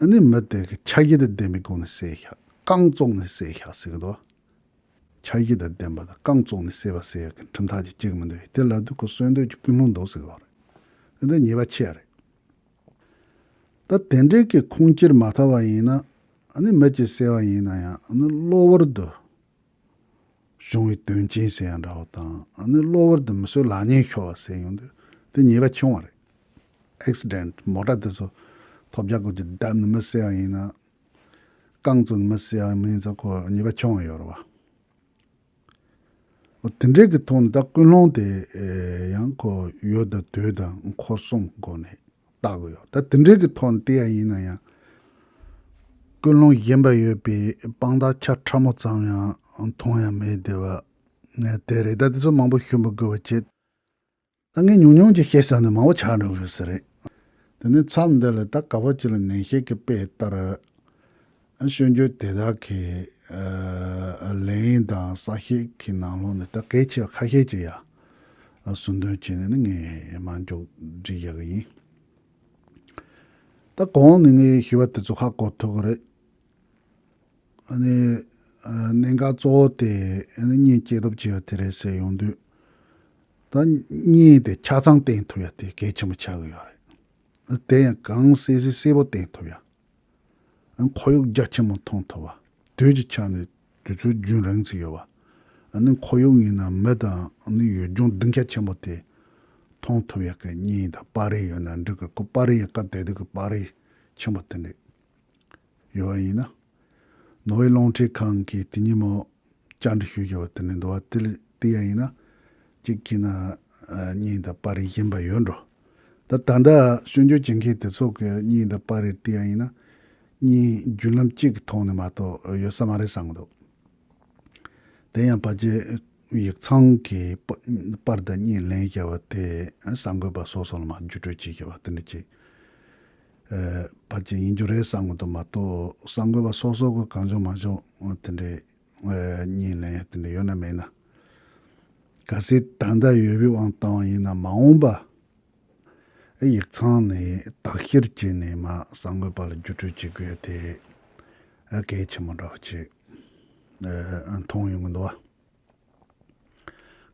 ཨ་ནི་མི་དེ་གི་འཆར་གཞི་དང་ལྡན་པའི་སྒོ་ནས་བསད་ཤག་རྐང་བཙུགས་ནས་བསད་ཤག་ཟེར་གི་འདུག་འཆར་གཞི་དང་ལྡན་པ་དང་རྐང་བཙུགས་ནས་བསད་པ་ཟེར་ཡག་གི་ཁྲིམས་ཐག་ཅིག་བཅད་ཀྱི་མི་འདུག་དེ་ལབ་དུས་ཁོ་གསོན་འདོད་ཀྱི་ཀུན་སློང་འདུག་ཟེར་གི་རེད། དེ་འདྲ་ཉེས་པ་ཆེ་ཡ་རེད། ད་དེ་འདྲའི་གི་ཁུངས་སྐྱེལ་མ་ཐུབ་པ་ཡིན་ན་ཨ་ནི་མི་གཅིག་བསད་པ་ཡིན་ན་ཡང་ཨ་ནི་གློ་བུར་དུ་བྱུང་བའི་དོན་རྐྱེན་ཟེར་ཡང་འདྲ་བོ་དང་ཨ་ནི་གློ་བུར་དུ་མི་གསོད་ལག་ཉེས་ཤོར་བ་ཟེར་ཡོང་དུས་དེ་ཉེས་པ་ཆེ་བ་རེད། ཨེག་སི་ཌེན་ཊི་མོ་ཊ་དེ་ཚོ་ཐོལ་རྒྱག་སྐོར་གྱི་བརྡབས་ནས་མི་བསད་པ་ཡིན་ན་རྐང་བཙུགས་ནས་མི་བསད་པ་མིན་ཙང་ཁོ་ཉེས་པ་ཆེ་བ་ཡོད་རེད་བ། འོ་དེ་འདྲའི་གི་ཐོག་ནས་ད་ཀུན་སློང་དེ་ཡང་ཁོ་ཡུལ་དང་དུས་དང་འཁོར་གསུམ་སྒོ་ནས་བརྟག་གི་ཡོད། ད་དེ་འདྲའི་གི་ཐོག་ནས་བལྟས་ཡ་ཡིན་ན་ཡང་ཀུན་སློང་གཞན་པ་ཡོད་པའི་དཔང་རྟགས་ཆ་ཕྲ་མོ་ཙམ་ཡང་མཐོང་ཡ་མེད་བསྡད་པ་དེ་རེད། ད་དེ་ཚོ་མང་པོ་ཞུ་མི་དགོས་པ་བྱེད། ད་ངས་ཉུང་ཉུང་ཅིག་བཤད་ས་ནས་མང་པོ་ཆགས་འགྲོ་གི་ཡོད་ས་རེད། དེ་ནས་མཚམས་འདི་ལ་ད་ག་པར་ཅིག་ལ་ནན་བཤད་ཀྱི་དཔེ་ལྟར། སྐྱོན་བརྗོད་དེ་དག་གི་ལན་དང་གསལ་བཤད་ཀྱི་ནང་ལོགས་ནས་ད་གལ་ཆེ་བ་ཁ་ཤས་ཅིག་ཡ་ཟུར་འདོན་བྱས་ནས་ནི་ངས་མ་འཇོག་བསྒྲིགས་བཞག་གི་ཡིན། ད་གོང་ནས་ངས་ཞུས་པ་དེ་ཚོ་ཧ་གོ་ཐུབ་ཀྱི་རེད། ཨ་ནི་ཨ་གནད་འགག་གཙོ་བོ་དེ་ཨ་ནི་གཉེན་སྐྱེས་སྟོབས་ཆེ་བ་དེ་རེད་ཟེར་ཡོང་དུས། ད་གཉེན་དེ་ཆ་ཚང་བསྟེན་ཐུབ་ཡ་དེ་གལ་ཆེན་པོ་ཆགས་ཀྱི་ཡོད་རེད། དེ་ཡང་གང་གསལ་གསལ་གསལ་པོ་བསྟེན་ཐུབ་ཡ། ཨ་ཁོར་ཡུག་རྒྱ་ཆེན་པོ་མཐོང་ཐུབ་པ། དུས་ཀྱི་ཆ་ནས་དུས་ཚོད་རྒྱུན་རིང་ཙམ་ཡོད་པ། ཨ་ནི་ཁོར་ཡུག་ཡིན་ན་མི་དང་ཨ་ནི་ཡུལ་ལྗོངས་སྡིངས་ཆ་ཆེན་པོ་དེ་མཐོང་ཐུབ་ཡ་གི་གཉེན་དང་པར་རིས་ཡོད་ན་འགྲིག་གི། ཁོ་པར་རིས་ཡ་སྐབས་དེ་དུས་ཀྱི་པར་རིས་ཆེན་པོ་དེ་འདྲ་ཡོད་པ་ཡིན་ན། ནོར་ཝེ་རླུང་འཕྲིན་ཁང་གིས་དེ་ཉིན་མོ་བཅར་འདྲི་ཞུས་བཞག་པ་དེ་ནས་འདུག་བ། དེ་ལ་དེ་ཡང་ཡིན་ན་གཅིག་གིས་ན་གཉེན་དང་པར་རིས་གཞན་པ་ཡོད་འགྲོ། ད་ད་ལྟ་སྐྱོན་བརྗོད་བྱེད་མཁན་དེ་ཚོ་གི་གཉེན་དང་པར་རིས་དེ་ཡང་ཡིན་ན་གཉེན་བརྒྱུད་ལམ་གཅིག་གི་ཐོག་ནས་མ་གཏོགས་ཡོད་ས་མ་རེད་བསམ་གི་འདུག་དེ་ཡང་ཕལ་ཆེར་ཡིག་ཚང་གི་པ་པར་དང་གཉེན་ལེན་བྱས་པ་དེ་གསར་འགོད་པ་སོ་སོ་ལ་མར་བརྒྱུད་སྤྲོད་བྱེད་བྱས་པ་དེ་འདྲ་ཅིག་ཨ་ཕལ་ཆེར་ཡིན་རྒྱུ་རེད་བསམ་གི་འདུག་མ་གཏོགས་གསར་འགོད་པ་སོ་སོ་གི་གང་བྱུང་མང་བྱུང་དེ་འདྲའི་ཨ་གཉེན་ལེན་ཡ་དེ་འདྲ་ཡོད་ན་མེད་ན། གལ་སྲིད་ད་ལྟ་ཡོད་པའི་དབང་བཏང་བ་ཡིན་ན་མ་འོངས་པ་ཨ་ཡིག་ཚང་ནས་དག་བཤེར་བྱས་ནས་མར་གསར་འགོད་པ་ལ་བརྒྱུད་སྤྲོད་བྱེད་དགོས་ཡ་དེ་ཨ་གལ་ཆེན་པོ་འདྲ་བོ་ཅིག་ཨ་མཐོང་ཡོང་གི་འདུག་བ།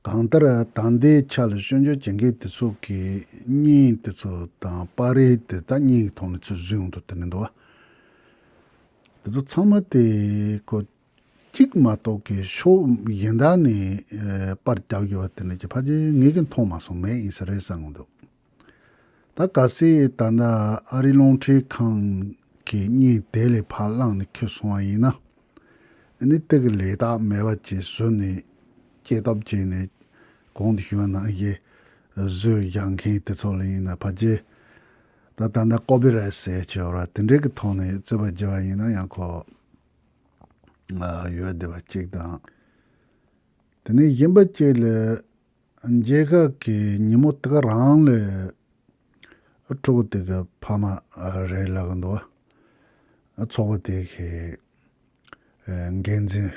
གང་ལྟར་ད་ལྟའི་ཆ་ལ་སྐྱོན་བརྗོད་བྱེད་མཁན་དེ་ཚོ་གི་གཉེན་དེ་ཚོ་དང་པར་རིས་དེ་དག་གཉེན་གྱི་ཐོག་ནས་ཚུར་བཟོས་ཡོང་དུས་དེ་ནས་འདུག་བ། དེ་ཚོ་ཚང་མ་དེ་ཁོ་གཅིག་མ་གཏོགས་ཀྱི་ཕྱོགས་གཞན་དག་ནས་ཨ་པར་རྒྱབ་ཡོད་པ་དེ་ནས་ཀྱི་ཕལ་ཆེར་ངས་ཀྱང་མཐོང་མ་སོང་། མེད་ཡིན་ས་རེད་བསམ་གི་འདུག་ད་གལ་སྲིད་ད་ལྟ་ཨ་རིའི་རླུང་འཕྲིན་ཁང་གི་གཉེན་དེ་ལས་ཕར་བླངས་ནས་ཁྱེར་སོང་བ་ཡིན་ན། ཨ་ནི་དེ་གི་ལས་རྟགས་མེད་པ་ཅིག་བཟོས་ནས་སྐྱེས་སྟོབས་བྱས་ནས་གོང་དུ་ཞུས་པ་ནང་བཞིན་བཟོས་བཞག་མཁན་དེ་ཚོ་ལ་ཡིན་ན་ཕལ་ཆེར་ད་ད་ལྟ་ཀོ་པི་རའེ་ཊི་ཟེར་བྱས་པ་དེ་འདྲའི་གི་ཐོག་ནས་རྩོད་པ་བརྒྱབ་པ་ཡིན་ན་ཡང་ཁོ་ཡོད་བསྡད་པ་གཅིག་དང་། དེ་ནས་གཞན་པ་གཅིག་ལ་མཇལ་ཁ་གི་ཉིན་མོ་དེ་ག་རང་ལ་ཕྲུ་གུ་དེ་གི་ཕ་མ་རེད་ལབ་གི་འདུག་བ། ཚོགས་པ་དེ་གི་འགན་འཛིན་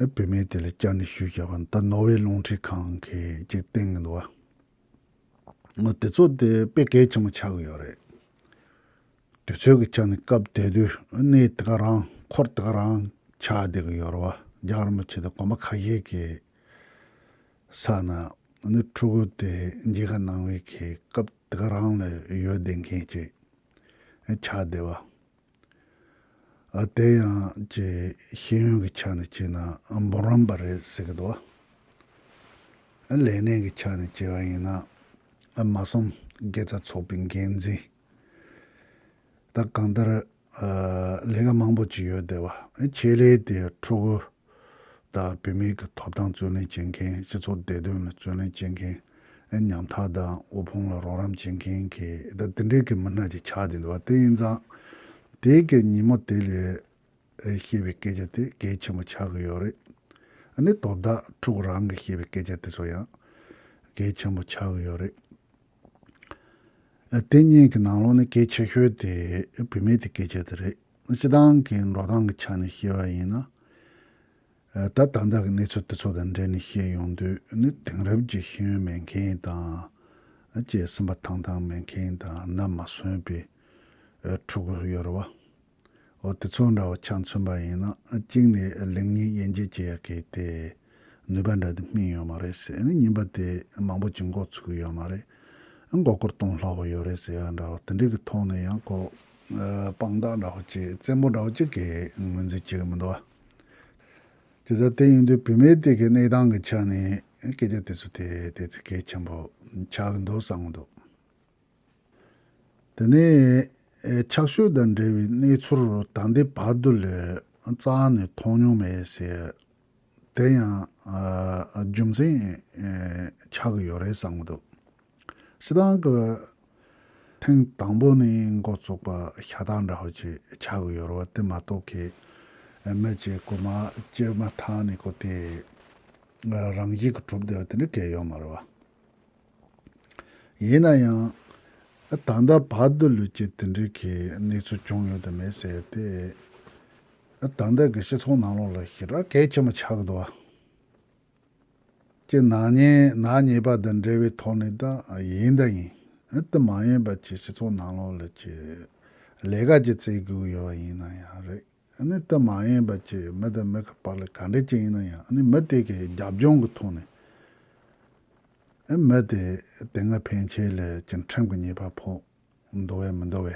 བུད་མེད་དེ་ལ་བཅར་འདྲི་ཞུས་བཞག་པ་ད་ནོར་ཝེ་རླུང་འཕྲིན་ཁང་གིས་ཅིག་བསྟན་གི་འདུག་བ། དེ་ཚོ་དེ་དཔེ་གལ་ཆེན་པོ་ཆགས་ཀྱི་ཡོད་རེད། དུས་ཚོད་ཀྱི་ཆ་ནས་སྐབས་དེ་དུས་གནས་དེ་ག་རང་འཁོར་དེ་ག་རང་ཆགས་བསྡད་ཀྱི་ཡོད་རེད་བ། རྒྱལ་བ་རིན་པོ་ཆེ་དང་གོང་མ་ཁ་ཤས་ཀྱི་ས་ན་ནི་ཕྲུ་གུ་དེ་མཇལ་ཁ་གནང་བའི་གི་སྐབས་དེ་ག་རང་ལ་ཡོད་བསྡད་མཁན་ཅིག་ཆགས་བསྡད་པ། ཨ་དེ་ཡང་ཅིག་ཤེས་ཡོན་གྱི་ཆ་ནས་བྱས་ན་འབུམ་རམས་པ་རེད་ཟེར་གི་འདུག་ཨ་ལས་གནས་ཀྱི་ཆ་ནས་བྱས་པ་ཡིན་ན་ཨ་མ་སུམ་དགེ་རྩ་ཚོགས་པའི་འགན་འཛིན། ད་གང་ལྟར་ཨ་ལས་ཀ་མང་པོ་ཅིག་ཡོད་བསྡད་པ། ཨ་ཆེད་ལས་དེ་ཕྲུ་གུ་དང་བུད་མེད་ཀྱི་ཐོབ་ཐང་བརྩོན་ལེན་བྱེད་མཁན། སྤྱི་ཚོགས་བདེ་དོན་ལ་བརྩོན་ལེན་བྱེད་མཁན། ཨ་ཉམ་ཐག་དང་དབུལ་ཕོངས་ལ་རོགས་རམ་བྱེད་མཁན་གྱི་ད་དེ་འདྲའི་གི་མི་སྣ་ཅིག་ཆགས་བསྡད་འདུག་པ། དེ་ཡིན་ཙང་དེ་གི་ཉིན་མོ་དེ་ལ་བཤད་པའི་སྐད་ཆ་དེ་གལ་ཆེན་པོ་ཆགས་ཀྱི་ཡོད་རེད། ཨ་ནི་དོ་བདག་ཕྲུ་གུ་རང་གིས་བཤད་པའི་སྐད་ཆ་དེ་ཚོ་ཡང་གལ་ཆེན་པོ་ཆགས་ཀྱི་ཡོད་རེད། ཨ་དེ་གཉིས་ཀྱི་ནང་ལོགས་ནས་གལ་ཆེ་ཤོས་དེ་བུད་མེད་དེ་སྐད་ཆ་དེ་རེད། སྤྱི་བཏང་གི་འགྲོ་སྟངས་ཀྱི་ཆ་ནས་བཤད་པ་ཡིན་ན། ཨ་ད་ད་ལྟ་གི་གནས་ཚུལ་དེ་ཚོ་དང་འབྲེལ་ནས་བཤད་ཡོང་དུས་ནི་དེང་རབས་ཀྱི་ཤེས་ཡོན་མེད་མཁན་དང་། ཨ་ཅེས་སེམས་པ་ཐང་ཐང་མེད་མཁན་དང་ནམ་མ་སོན་པའི་ཨ་ཕྲུ་གུ་ཡོད་རེད་བ། འོ་དེ་ཚོ་འདྲ་བོ་ཆ་མཚོན་པ་ཡིན་ན་ཨ་གཅིག་ནས་ལེགས་ཉེས་དབྱེ་འབྱེད་བྱེད་ཡ་གི་དེ་ནུས་པ་འདྲ་དེ་སྨིན་ཡོད་མ་རེད་ཟེར། ཨ་ནི་གཉིས་པ་དེ་མང་པོ་ཅིག་མགོ་ཚོས་ཀྱི་ཡོད་མ་རེད། ཨ་མགོ་སྐོར་གཏོང་སླ་པོ་ཡོད་རེད་ཟེར་ཡ་འདྲ་བོ་དེ་འདྲའི་གི་ཐོག་ནས་ཡང་ཁོ་ཨ་དཔང་རྟགས་འདྲ་བོ་ཅིག་བཙན་པོ་འདྲ་བོ་ཅིག་གི་ངོས་འཛིན་བྱེད་ཀྱི་མི་འདུག་བ། དེ་ལྟར་དེ་ཡིན་དུས་བུད་མེད་དེ་གི་གནས་སྟངས་ཀྱི་ཆ་ནས་སྐད་ཆ་དེ་ཚོ་དེ་དེ་ཚོ་གལ་ཆེན་པོ་ཆགས་ཀྱི་འདུག་བསམ་གྱི་འདུག་དེ་ནས་ཨེ་ཆགས་སྤྱོད་དང་འབྲེལ་བའི་གནས་ཚུལ་ད་ལྟའི་བར་དུ་ལ་རྩ་ནས་མཐོང་མྱོང་མེད་ཟེར། དེ་ཡང་ཨ་རྒྱུ་མཚན་ཨེ་ཆགས་ཀྱི་ཡོད་རེད་བསམ་གྱི་འདུག་སྤྱིར་བཏང་གི་ཐེངས་དང་པོ་ནས་འགོ་བཙུགས་པ་ཤ་སྟག་འདྲ་བོ་ཅིག་ཆགས་ཀྱི་ཡོད་རེད་བ། དེ་མ་གཏོགས་ཀྱི་མི་ཅིག་རྐུན་མ་སྐྱེས་མ་ཐག་ནས་ཁོ་དེ་རང་བཞིན་གྱིས་གྲུབ་བསྡད་པ་དེ་འདྲ་གང་ཡང་ཡོད་མ་རེད་བ། ཡིན་ན་ཡང་ད་ལྟ་བར་དུ་ལུས་ཀྱི་དེ་འདྲའི་གི་གནས་ཚུལ་བྱུང་ཡོད་དམ་མེད་ཟེར་ཏེ། ད་ལྟ་གི་སྤྱི་ཚོགས་ནང་ལོགས་ལ་ཞེ་དྲག་གལ་ཆེན་པོ་ཆགས་ཀྱི་འདུག་བ། ཀྱི་ནག་ཉེས་ནག་ཉེས་པ་དང་འབྲེལ་བའི་ཐོག་ནས་ད་ཡིན་ད་ཡིན། དེ་མ་ཡིན་པ་ཅིག་སྤྱི་ཚོགས་ནང་ལོགས་ལ་ཅིག་ལས་ཀ་ཅིག་བཙལ་དགོས་ཀྱི་ཡོད་པ་ཡིན་ན་ཡང་རེད། ཨ་ནི་དེ་མ་ཡིན་པ་ཅིག་མི་དང་མི་གི་བར་ལ་ག་འདྲ་ཅིག་ཡིན་ན་ཡང་ཨ་ནི་མི་དེ་གི་རྒྱབ་ལྗོངས་ཀྱི་ཐོག་ནས་ཨ་མི་དེ་དེ་སྔ་ཕན་ཆད་ལ་ཅིག་ཁྲིམས་ཀྱི་ཉེས་པ་ཕོག་འདུག་བས་མི་འདུག་བས།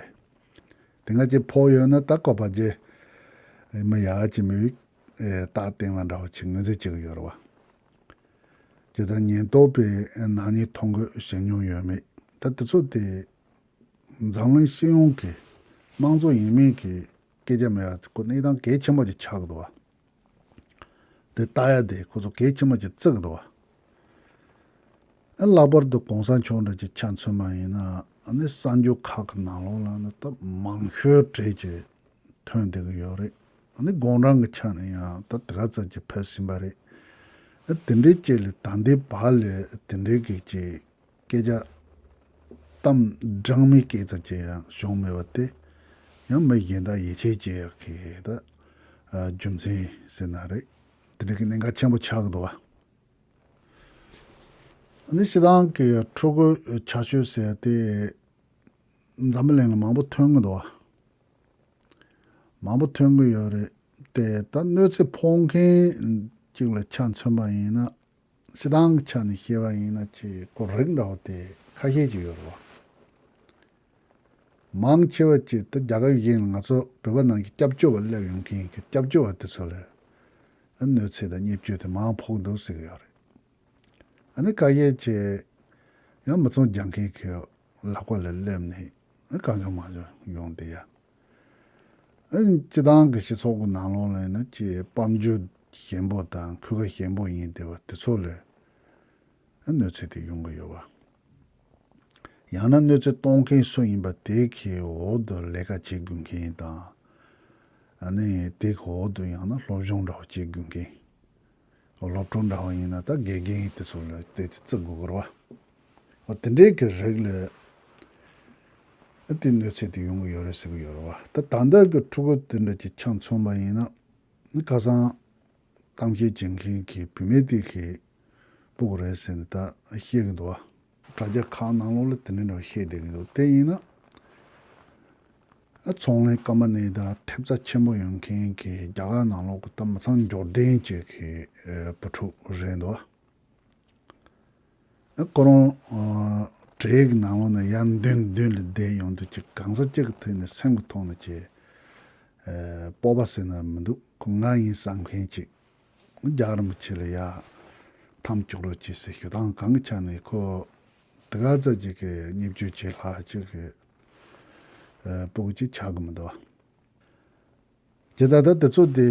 དེ་སྔ་ཅིག་ཕོག་ཡོད་ན་ད་ཀོ་པ་ཅེ་མི་ཡག་ཅིག་མི་བིག་ཨེ་རྟགས་བསྟན་པ་འདྲ་བོ་ཅིག་ངོས་འཛིན་བྱེད་ཀྱི་ཡོད་རེད་བ། ཇི་ལྟར་ཉེན་རྟོག་པས་ནག་ཉེས་ཐོ་འགོད་བྱེད་མྱོང་ཡོད་མེད་ད་དེ་ཚོ་དེ་འཛམ་གླིང་སྤྱི་ཡོངས་ཀྱི་དམངས་གཙོ་ཡིན་མིན་གྱི་སྐད་ཆ་མེད་པ་ཁོ་གནས་སྟངས་གལ་ཆེན་པོ་ཅིག་ཆགས་ཀྱི་འདུག་བ། དེ་ལྟ་ཡ་དེ་ཁོ་ཚོ་གལ་ཆེན་པོ་ཅིག་བརྩི་གི་འདུག་བ། ཨ་ལྷག་པར་དུ་གོང་ས་མཆོག་འདྲ་ཅིག་ཆ་མཚོན་པ་ཡིན་ན་ཨ་ནི་གསར་འགྱུར་ཁག་གི་ནང་ལོགས་ལ་ནི་ད་མང་ཤོས་གྲས་ཅིག་ཐོན་བསྡད་ཀྱི་ཡོད་རེད། ཨ་ནི་དགོང་གྲངས་ཀྱི་ཆ་ནས་ཡང་ད་དེ་ག་ཙམ་ཅིག་ཕེབས་ཟིན་པ་རེད། ཨ་དེ་འདྲའི་ཅིག་ལ་ད་ལྟའི་བར་ལ་དེ་འདྲའི་གི་ཅིག་སྐད་ཆ་གཏམ་འགྲངས་མེད་སྐད་ཆ་ཅིག་ཡང་བྱུང་མེད་པ་དེ་ཡང་མི་གཞན་དག་ཡིད་ཆེས་བྱེད་ཡག་གི་ད་རྒྱུ་མཚན་ཟེར་ན་རེད། དེ་འདྲ་གི་གནད་འགག་ཆེན་པོ་ཆགས་ཀྱི་འདུག་བ། ཨ་ནི་སྤྱིར་བཏང་གི་ཕྲུ་གུ་ཆགས་སྤྱོད་ཟེར་ཏེ་འཛམ་བུ་གླིང་ལ་མང་པོ་ཐོན་གྱི་འདུག་བ། མང་པོ་ཐོན་གྱི་ཡོད་རེད་དེ་ད་གནོད་འཚེ་ཕོག་མཁན་གཅིག་ལ་ཆ་མཚོན་པ་ཡིན་ན་སྤྱིར་བཏང་གི་ཆ་ནས་བཤད་པ་ཡིན་ན་ཅིག་ཁོ་རིགས་འདྲ་བོ་དེ་ཁ་ཤས་ཅིག་ཡོད་རེད་བ། མང་ཆེ་བ་ཅིག་ད་རྒྱལ་ཁབ་གཞན་ལ་ང་ཚོ་བོད་པ་ནང་གི་སྐྱབས་བཅོལ་བ་སླེབས་ཡོང་མཁན་གྱི་སྐྱབས་བཅོལ་བ་དེ་ཚོ་ལ་གནོད་འཚེ་དང་བརྙས་བཅོས་དེ་མང་ཕོག་འདུག་ཟེར་གྱི་ཡོད་རེད། ཨ་ནི་ཁ་ཤས་ཅིག་ཡང་མི་ཚང་རྒྱག་མཁན་གྱི་ལག་པ་ལ་སླེབས་ནས་ཨ་གང་བྱུང་མང་བྱུང་ཡོང་བསྡད་ཡ། ཨ་ནི་སྤྱིར་བཏང་གི་སྤྱི་ཚོགས་ཀྱི་ནང་ལོགས་ལ་ཡིན་ན་ཅིག་དཔལ་འབྱོར་ཞན་པོ་དང་ཁུལ་ཁ་ཞན་པོ་ཡིན་བསྡད་པ་དེ་ཚོ་ལ་ཨ་གནོད་འཚེ་དེ་ཡོང་གི་ཡོད་པ། ཡང་ན་གནོད་འཚེ་གཏོང་མཁན་སུ་ཡིན་པ་དེ་གི་འོག་ཏུ་ལས་ཀ་བྱེད་དགོས་མཁན་དང་། ཨ་ནི་དེ་གི་འོག་ཏུ་ཡང་ན་སློབ་སྦྱོང་འདྲ་བོ་བྱེད་དགོས་མཁན། སློབ་ཕྲུག་འདྲ་བོ་ཡིན་ན་ད་དགེ་རྒན་དེ་ཚོ་ལ་ཏོག་ཙམ་བརྩི་དགོས་ཀྱི་རེད་བ། འོ་དེ་འདྲའི་གི་རིགས་ལ་ཨ་དེ་གནོད་འཚེ་དེ་ཡོང་གི་ཡོད་རེད་ཟེར་གི་ཡོད་རེད་བ། ད་ད་ལྟ་གི་ཕྲུ་གུ་དེ་འདྲ་ཅིག་ཆ་མཚོན་པ་ཡིན་ན་ཁ་སང་གཏམ་བཤད་བྱེད་མཁན་གྱི་བུད་མེད་དེ་གིས་སྤུ་གུ་རེད་ཟེར་ནས་ད་བཤད་གི་འདུག་བ། དྲ་རྒྱ་ཁག་ནང་ལོགས་ལ་དེ་འདྲ་འདྲ་བོ་བཤད་བསྡད་གི་འདུག་དེ་ཡིན་ན་ཨ་ཚོང་ལས་ཀམ་པ་ནི་དང་ཐེབས་རྩ་ཆེན་པོ་ཡོད་མཁན་གྱི་རྒྱ་གར་ནང་ལོགས་ཀྱི་ད་མི་ཚང་འབྱོར་ལྡན་ཅིག་གི་ཨ་བུ་ཕྲུག་རེད་འདུག་བ། ཨ་ཁོ་རང་ཨ་གྲས་ཀྱི་ནང་ལོགས་ནས་ཡར་མདུན་མདུན་ལ་བསྡད་ཡོང་དུས་ཅིག་གང་ཟག་གཅིག་གི་ཐད་ནས་སེམས་ཀྱི་ཐོག་ནས་ཅིག་ སྤོབས་པ་ཟེར་ན་མི་འདུག་ཁོ་ང་ཡིན་བསམ་མཁན་ཅིག་རྒྱལ་བ་རིན་པོ་ཆེ་ལ་ཡ་འཐམ་བཅུག་རོགས་གྱིས་ཟེར་ཞུ་སྟངས་གང་གི་ཆ་ནས་ཁོ་དེ་ག་ཙམ་ཅིག་གི་བརྙས་བཅོས་བྱེད་ལྷག་ཅིག་གི་སྤུ་གུ་ཅིག་ཆགས་གི་མི་འདུག་ཇི་ལྟར་ད་དེ་ཚོ་དེ་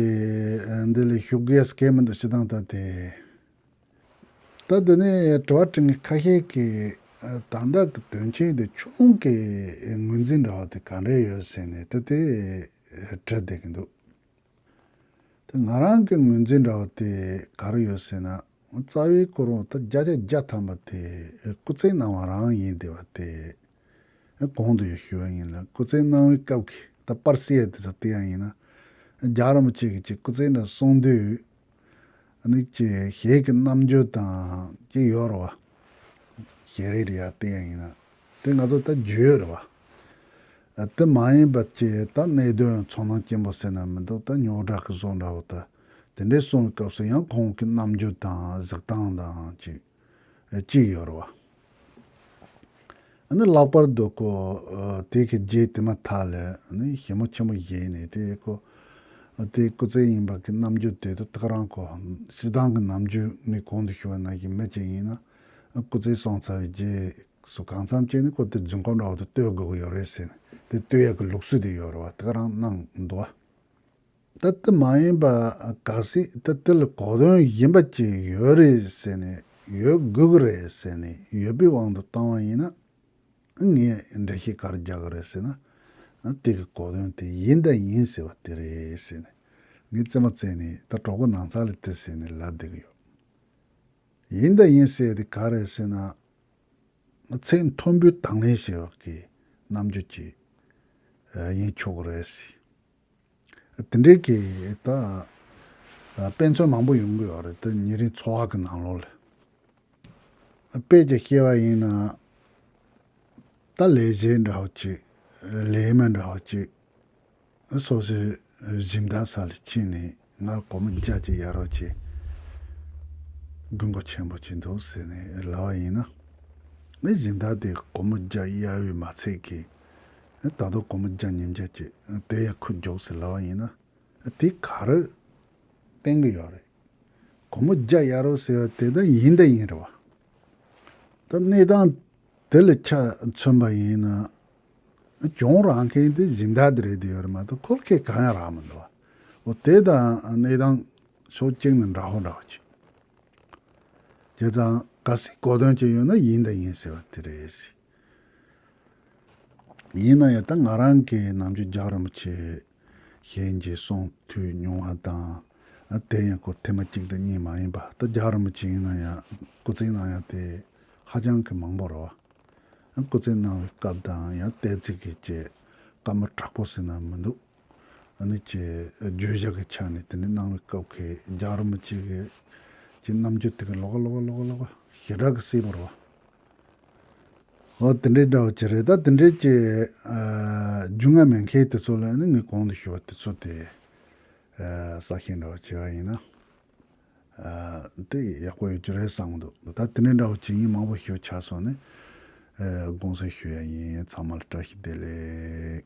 འདི་ལས་ཤུགས་རྒྱས་སྐད་མི་འདུག་སྤྱི་བཏང་ད་དེ། ད་འདི་ནས་དྲི་བ་དྲི་མཁན་ཁ་ཤས་ཀྱིས་ད་ལྟ་གི་དོན་ཆེན་དེ་ཆུང་གི་ངོས་འཛིན་འདྲ་བ་དེ་ག་འདྲ་ཡོད་ཟེར་ནས་ད་དེ་དྲི་བསྡད་ཀྱི་འདུག་ད་ང་རང་གི་ངོས་འཛིན་འདྲ་བ་དེ་ག་རེ་ཡོད་ཟེར་ན། རྩ་བའི་སྐོར་ད་བརྒྱ་ཆ་བརྒྱ་ཐམ་པ་དེ་སྐུ་ཚེ་གནང་བ་རང་ཡིན་བསྡད་པ་དེ། གོང་དུ་ཡང་ཞུས་པ་ཡིན་ལ། སྐུ་ཚེ་གནང་བའི་སྐབས་ཀྱི་ད་པར་གསལ་དེ་ཚོ་བལྟས་ཡ་ཡིན་ན། རྒྱལ་བ་རིན་པོ་ཆེ་གིས་ཅིག་སྐུ་ཚེ་འདྲ་གསུང་དུས། ཨ་ནི་ཅིག་གཞས་ཀྱི་རྣམ་འགྱུར་དང་ཅིག་ཡོད་རེད་བ། ཞལ་རས་རེ་ཡ་བལྟས་ཡ་ཡིན་ན། དེ་ང་ཚོ་ད་བརྗོད་རེད་བ། ཨ་དེ་མ་ཡིན་པ་ཅིག་ད་གནད་དོན་ཚོར་སྣང་སྐྱེན་པོ་ཟེར་ན་མི་འདུག་ད་རྙོག་དྲ་གི་བཟོ་འདྲ་བོ་ད། དེ་འདྲའི་གསུང་བའི་སྐབས་སུ་ཡང་ཁོང་གི་རྣམ་འགྱུར་དང་གཟིགས་སྟངས་དང་ཅིག་གཅིག་ཡོད་རེད་བ། ཨ་ནི་ལྷག་པར་དུ་ཁོ་ཨ་དེ་གི་རྗེས་དེ་མ་ཐག་ལ་ཨ་ནི་ཞལ་མོ་ཆེན་པོ་བཞད་ནས་དེ་ཁོ་ཨ་དེ་སྐུ་ཚེ་ཡིན་པ་གི་རྣམ་འགྱུར་དེ་དུ་ད་ག་རང་ཁོ་སྤྱིར་བཏང་གི་རྣམ་འགྱུར་ངས་གོང་དུ་ཞུ་བ་ནང་བཞིན་མི་གཅིག་ཡིན་ན་ཨ་སྐུ་ཚེ་སོང་ཚར་བའི་རྗེས་སུ་གང་འཚམ་བྱས་ནས་ཁོ་དེ་རྫུན་ཁོག་འདྲ་བོ་དེ་བསྟོད་དགོས་ཀྱི་ཡོད་རེད་ཟེར་ནས་དེ་བསྟོད་ཡག་གི་ལུགས་སྲོལ་དེ་ཡོད་རེད་བ། ད་ག་རང་གནང་འདུག་བ། ད་དེ་མ་ཡིན་པ་གལ་སྲིད་ད་དེ་ལ་གོ་དོན་གཞན་པ་ཅིག་ཡོད་རེད་ཟེར་ནས་ཡོད་དགོས་ཀྱི་རེད་ཟེར་ནས་ཡོད་པའི་དབང་དུ་བཏང་བ་ཡིན་ན་ངས་འགྲེལ་བཤད་ག་རེ་རྒྱག་གི་རེད་ཟེར་ན། དེ་གི་གོ་དོན་དེ་ཡིན་དང་ཡིན་ཟེར་བ་དེ་རེད་ཟེར་ནས་ངས་རྩེད་མོ་རྩེ་ནས་ད་གྲོགས་པོ་ནང་ཚ་ལ་དེ་ཟེར་ནས་ལབ་བསྡད་ཀྱི་ཡོད། ཡིན་དང་ཡིན་ཟེར་དེ་ག་རེད་ཟེར་ན། ཚེ་མཐོན་པོའི་དང་ལེན་བྱེད་པ་གི་རྣམ་འགྱུར་གྱི་ཡིན་ཆོག་གི་རེད་ཟེར། དེ་འདྲའི་གི་ད་དཔེ་མཚོན་མང་པོ་ཡོང་གི་ཡོད་རེད་ད་ཉེ་རིང་འཚོ་བ་གི་ནང་ལོགས་ལ། དཔེ་ཅིག་བཤད་པ་ཡིན་ན། ད་ལས་བྱེད་འདྲ་བོ་ཅིག་ལས་མི་འདྲ་བོ་ཅིག་སོ་སོའི་སྦྱིན་བདག་ས་ལ་ཕྱིན་ནས་ང་སྒོར་མོ་བརྒྱ་ཅིག་གཡར་རོགས་བྱེད། དགོས་མཁོ་ཆེན་པོ་ཅིག་འདུག་ཟེར་ནས་ལབ་པ་ཡིན་ན། ངས་སྦྱིན་བདག་དེ་སྒོར་མོ་བརྒྱ་གཡར་བའི་མ་ཚད་ཀྱི། ད་དུང་སྒོར་མོ་བརྒྱ་ཉིས་བརྒྱ་ཅིག་དེ་ཡང་ཁུར་རྒྱོབས་ཟེར་ལབ་པ་ཡིན་ན། དེ་ག་རེ་བསྟན་གྱི་ཡོད་རེད། སྒོར་མོ་བརྒྱ་གཡར་རོགས་ཟེར་བ་དེ་ད་ཡིན་ད་ཡིན་རེད་བ། ད་གནས་སྟངས་དེ་ལ་ཆ་མཚོན་པ་ཡིན་ན། གྱོང་རག་མཁན་དེ་སྦྱིན་བདག་དེ་རེད་དེ་ཡོད་རེད་མ་གཏོགས་ཁོ་ཁས་གང་ཡང་རག་མི་འདུག་བ། འོ་དེ་དང་གནས་སྟངས་ཕྱོགས་གཅིག་ནས་འདྲ་བོ་འདྲ་བོ་ཅིག་བྱས་ཙང་གལ་སྲིད་གོ་དོན་ཅིག་ཡོད་ན་ཡིན་དང་ཡིན་ཟེར་བ་དེ་རེད། ཡིན་ན་ཡང་ད་ང་རང་གི་ནམ་རྒྱུན་རྒྱལ་རིན་པོ་ཆེ་ཞལ་མཇལ་གསུང་ཐོས་མྱོང་བ་དང་། དེ་ཡང་ཁོ་ཐེངས་མ་གཅིག་དང་གཉིས་མ་ཡིན་པ་ད་རྒྱལ་རིན་པོ་ཆེ་ཡིན་ན་ཡང་སྐུ་ཚེ་གནང་ཡ་དེ་ཧ་ཅང་གི་མང་པོ་རེད་བ། སྐུ་ཚེ་གནང་བའི་སྐབས་དང་ཡང་བལྟས་ཚིག་གི་ཅེས་བཀའ་མོལ་དྲག་པོ་ཟེར་ན་མི་འདུག་ཨ་ནི་ཅེས་བརྗོད་བྱ་གི་ཆ་ནས་དེ་འདྲ་གནང་བའི་སྐབས་ཀྱི་རྒྱལ་རིན་པོ་ཆེ་གི་ཅེས་རྣམ་འགྱུར་དེ་གི་ལོག་ག་ལོག་ག་ལོག་ག་ལོག་ག་ཞེ་དྲག་གི་གསལ་པོ་རེད་བ། འོ་དེ་འདྲའི་འདྲ་བོ་ཅིག་རེད། ད་དེ་འདྲའི་ཅིག་ཨ་རྒྱུས་མངའ་མེད་མཁན་དེ་ཚོ་ལ་ནི་ངས་གོང་དུ་ཞུ་བ་དེ་ཚོ་དེ་ཨ་གསལ་བཤད་འདྲ་བོ་བྱས་པ་ཡིན་ན་ཨ་དེ་ཡག་པོ་ཡོད་རྒྱུ་རེད་བསམ་གི་འདུག་ད་དེ་འདྲའི་འདྲ་བོ་ཅིག་ཡིན་མང་པོ་ཞུ་ཆགས་སོང་ནས་ཨ་དགོངས་སེལ་ཞུ་ཡ་ཡིན། ཚང་མ་ལ་བཀྲ་ཤིས་བདེ་ལེགས།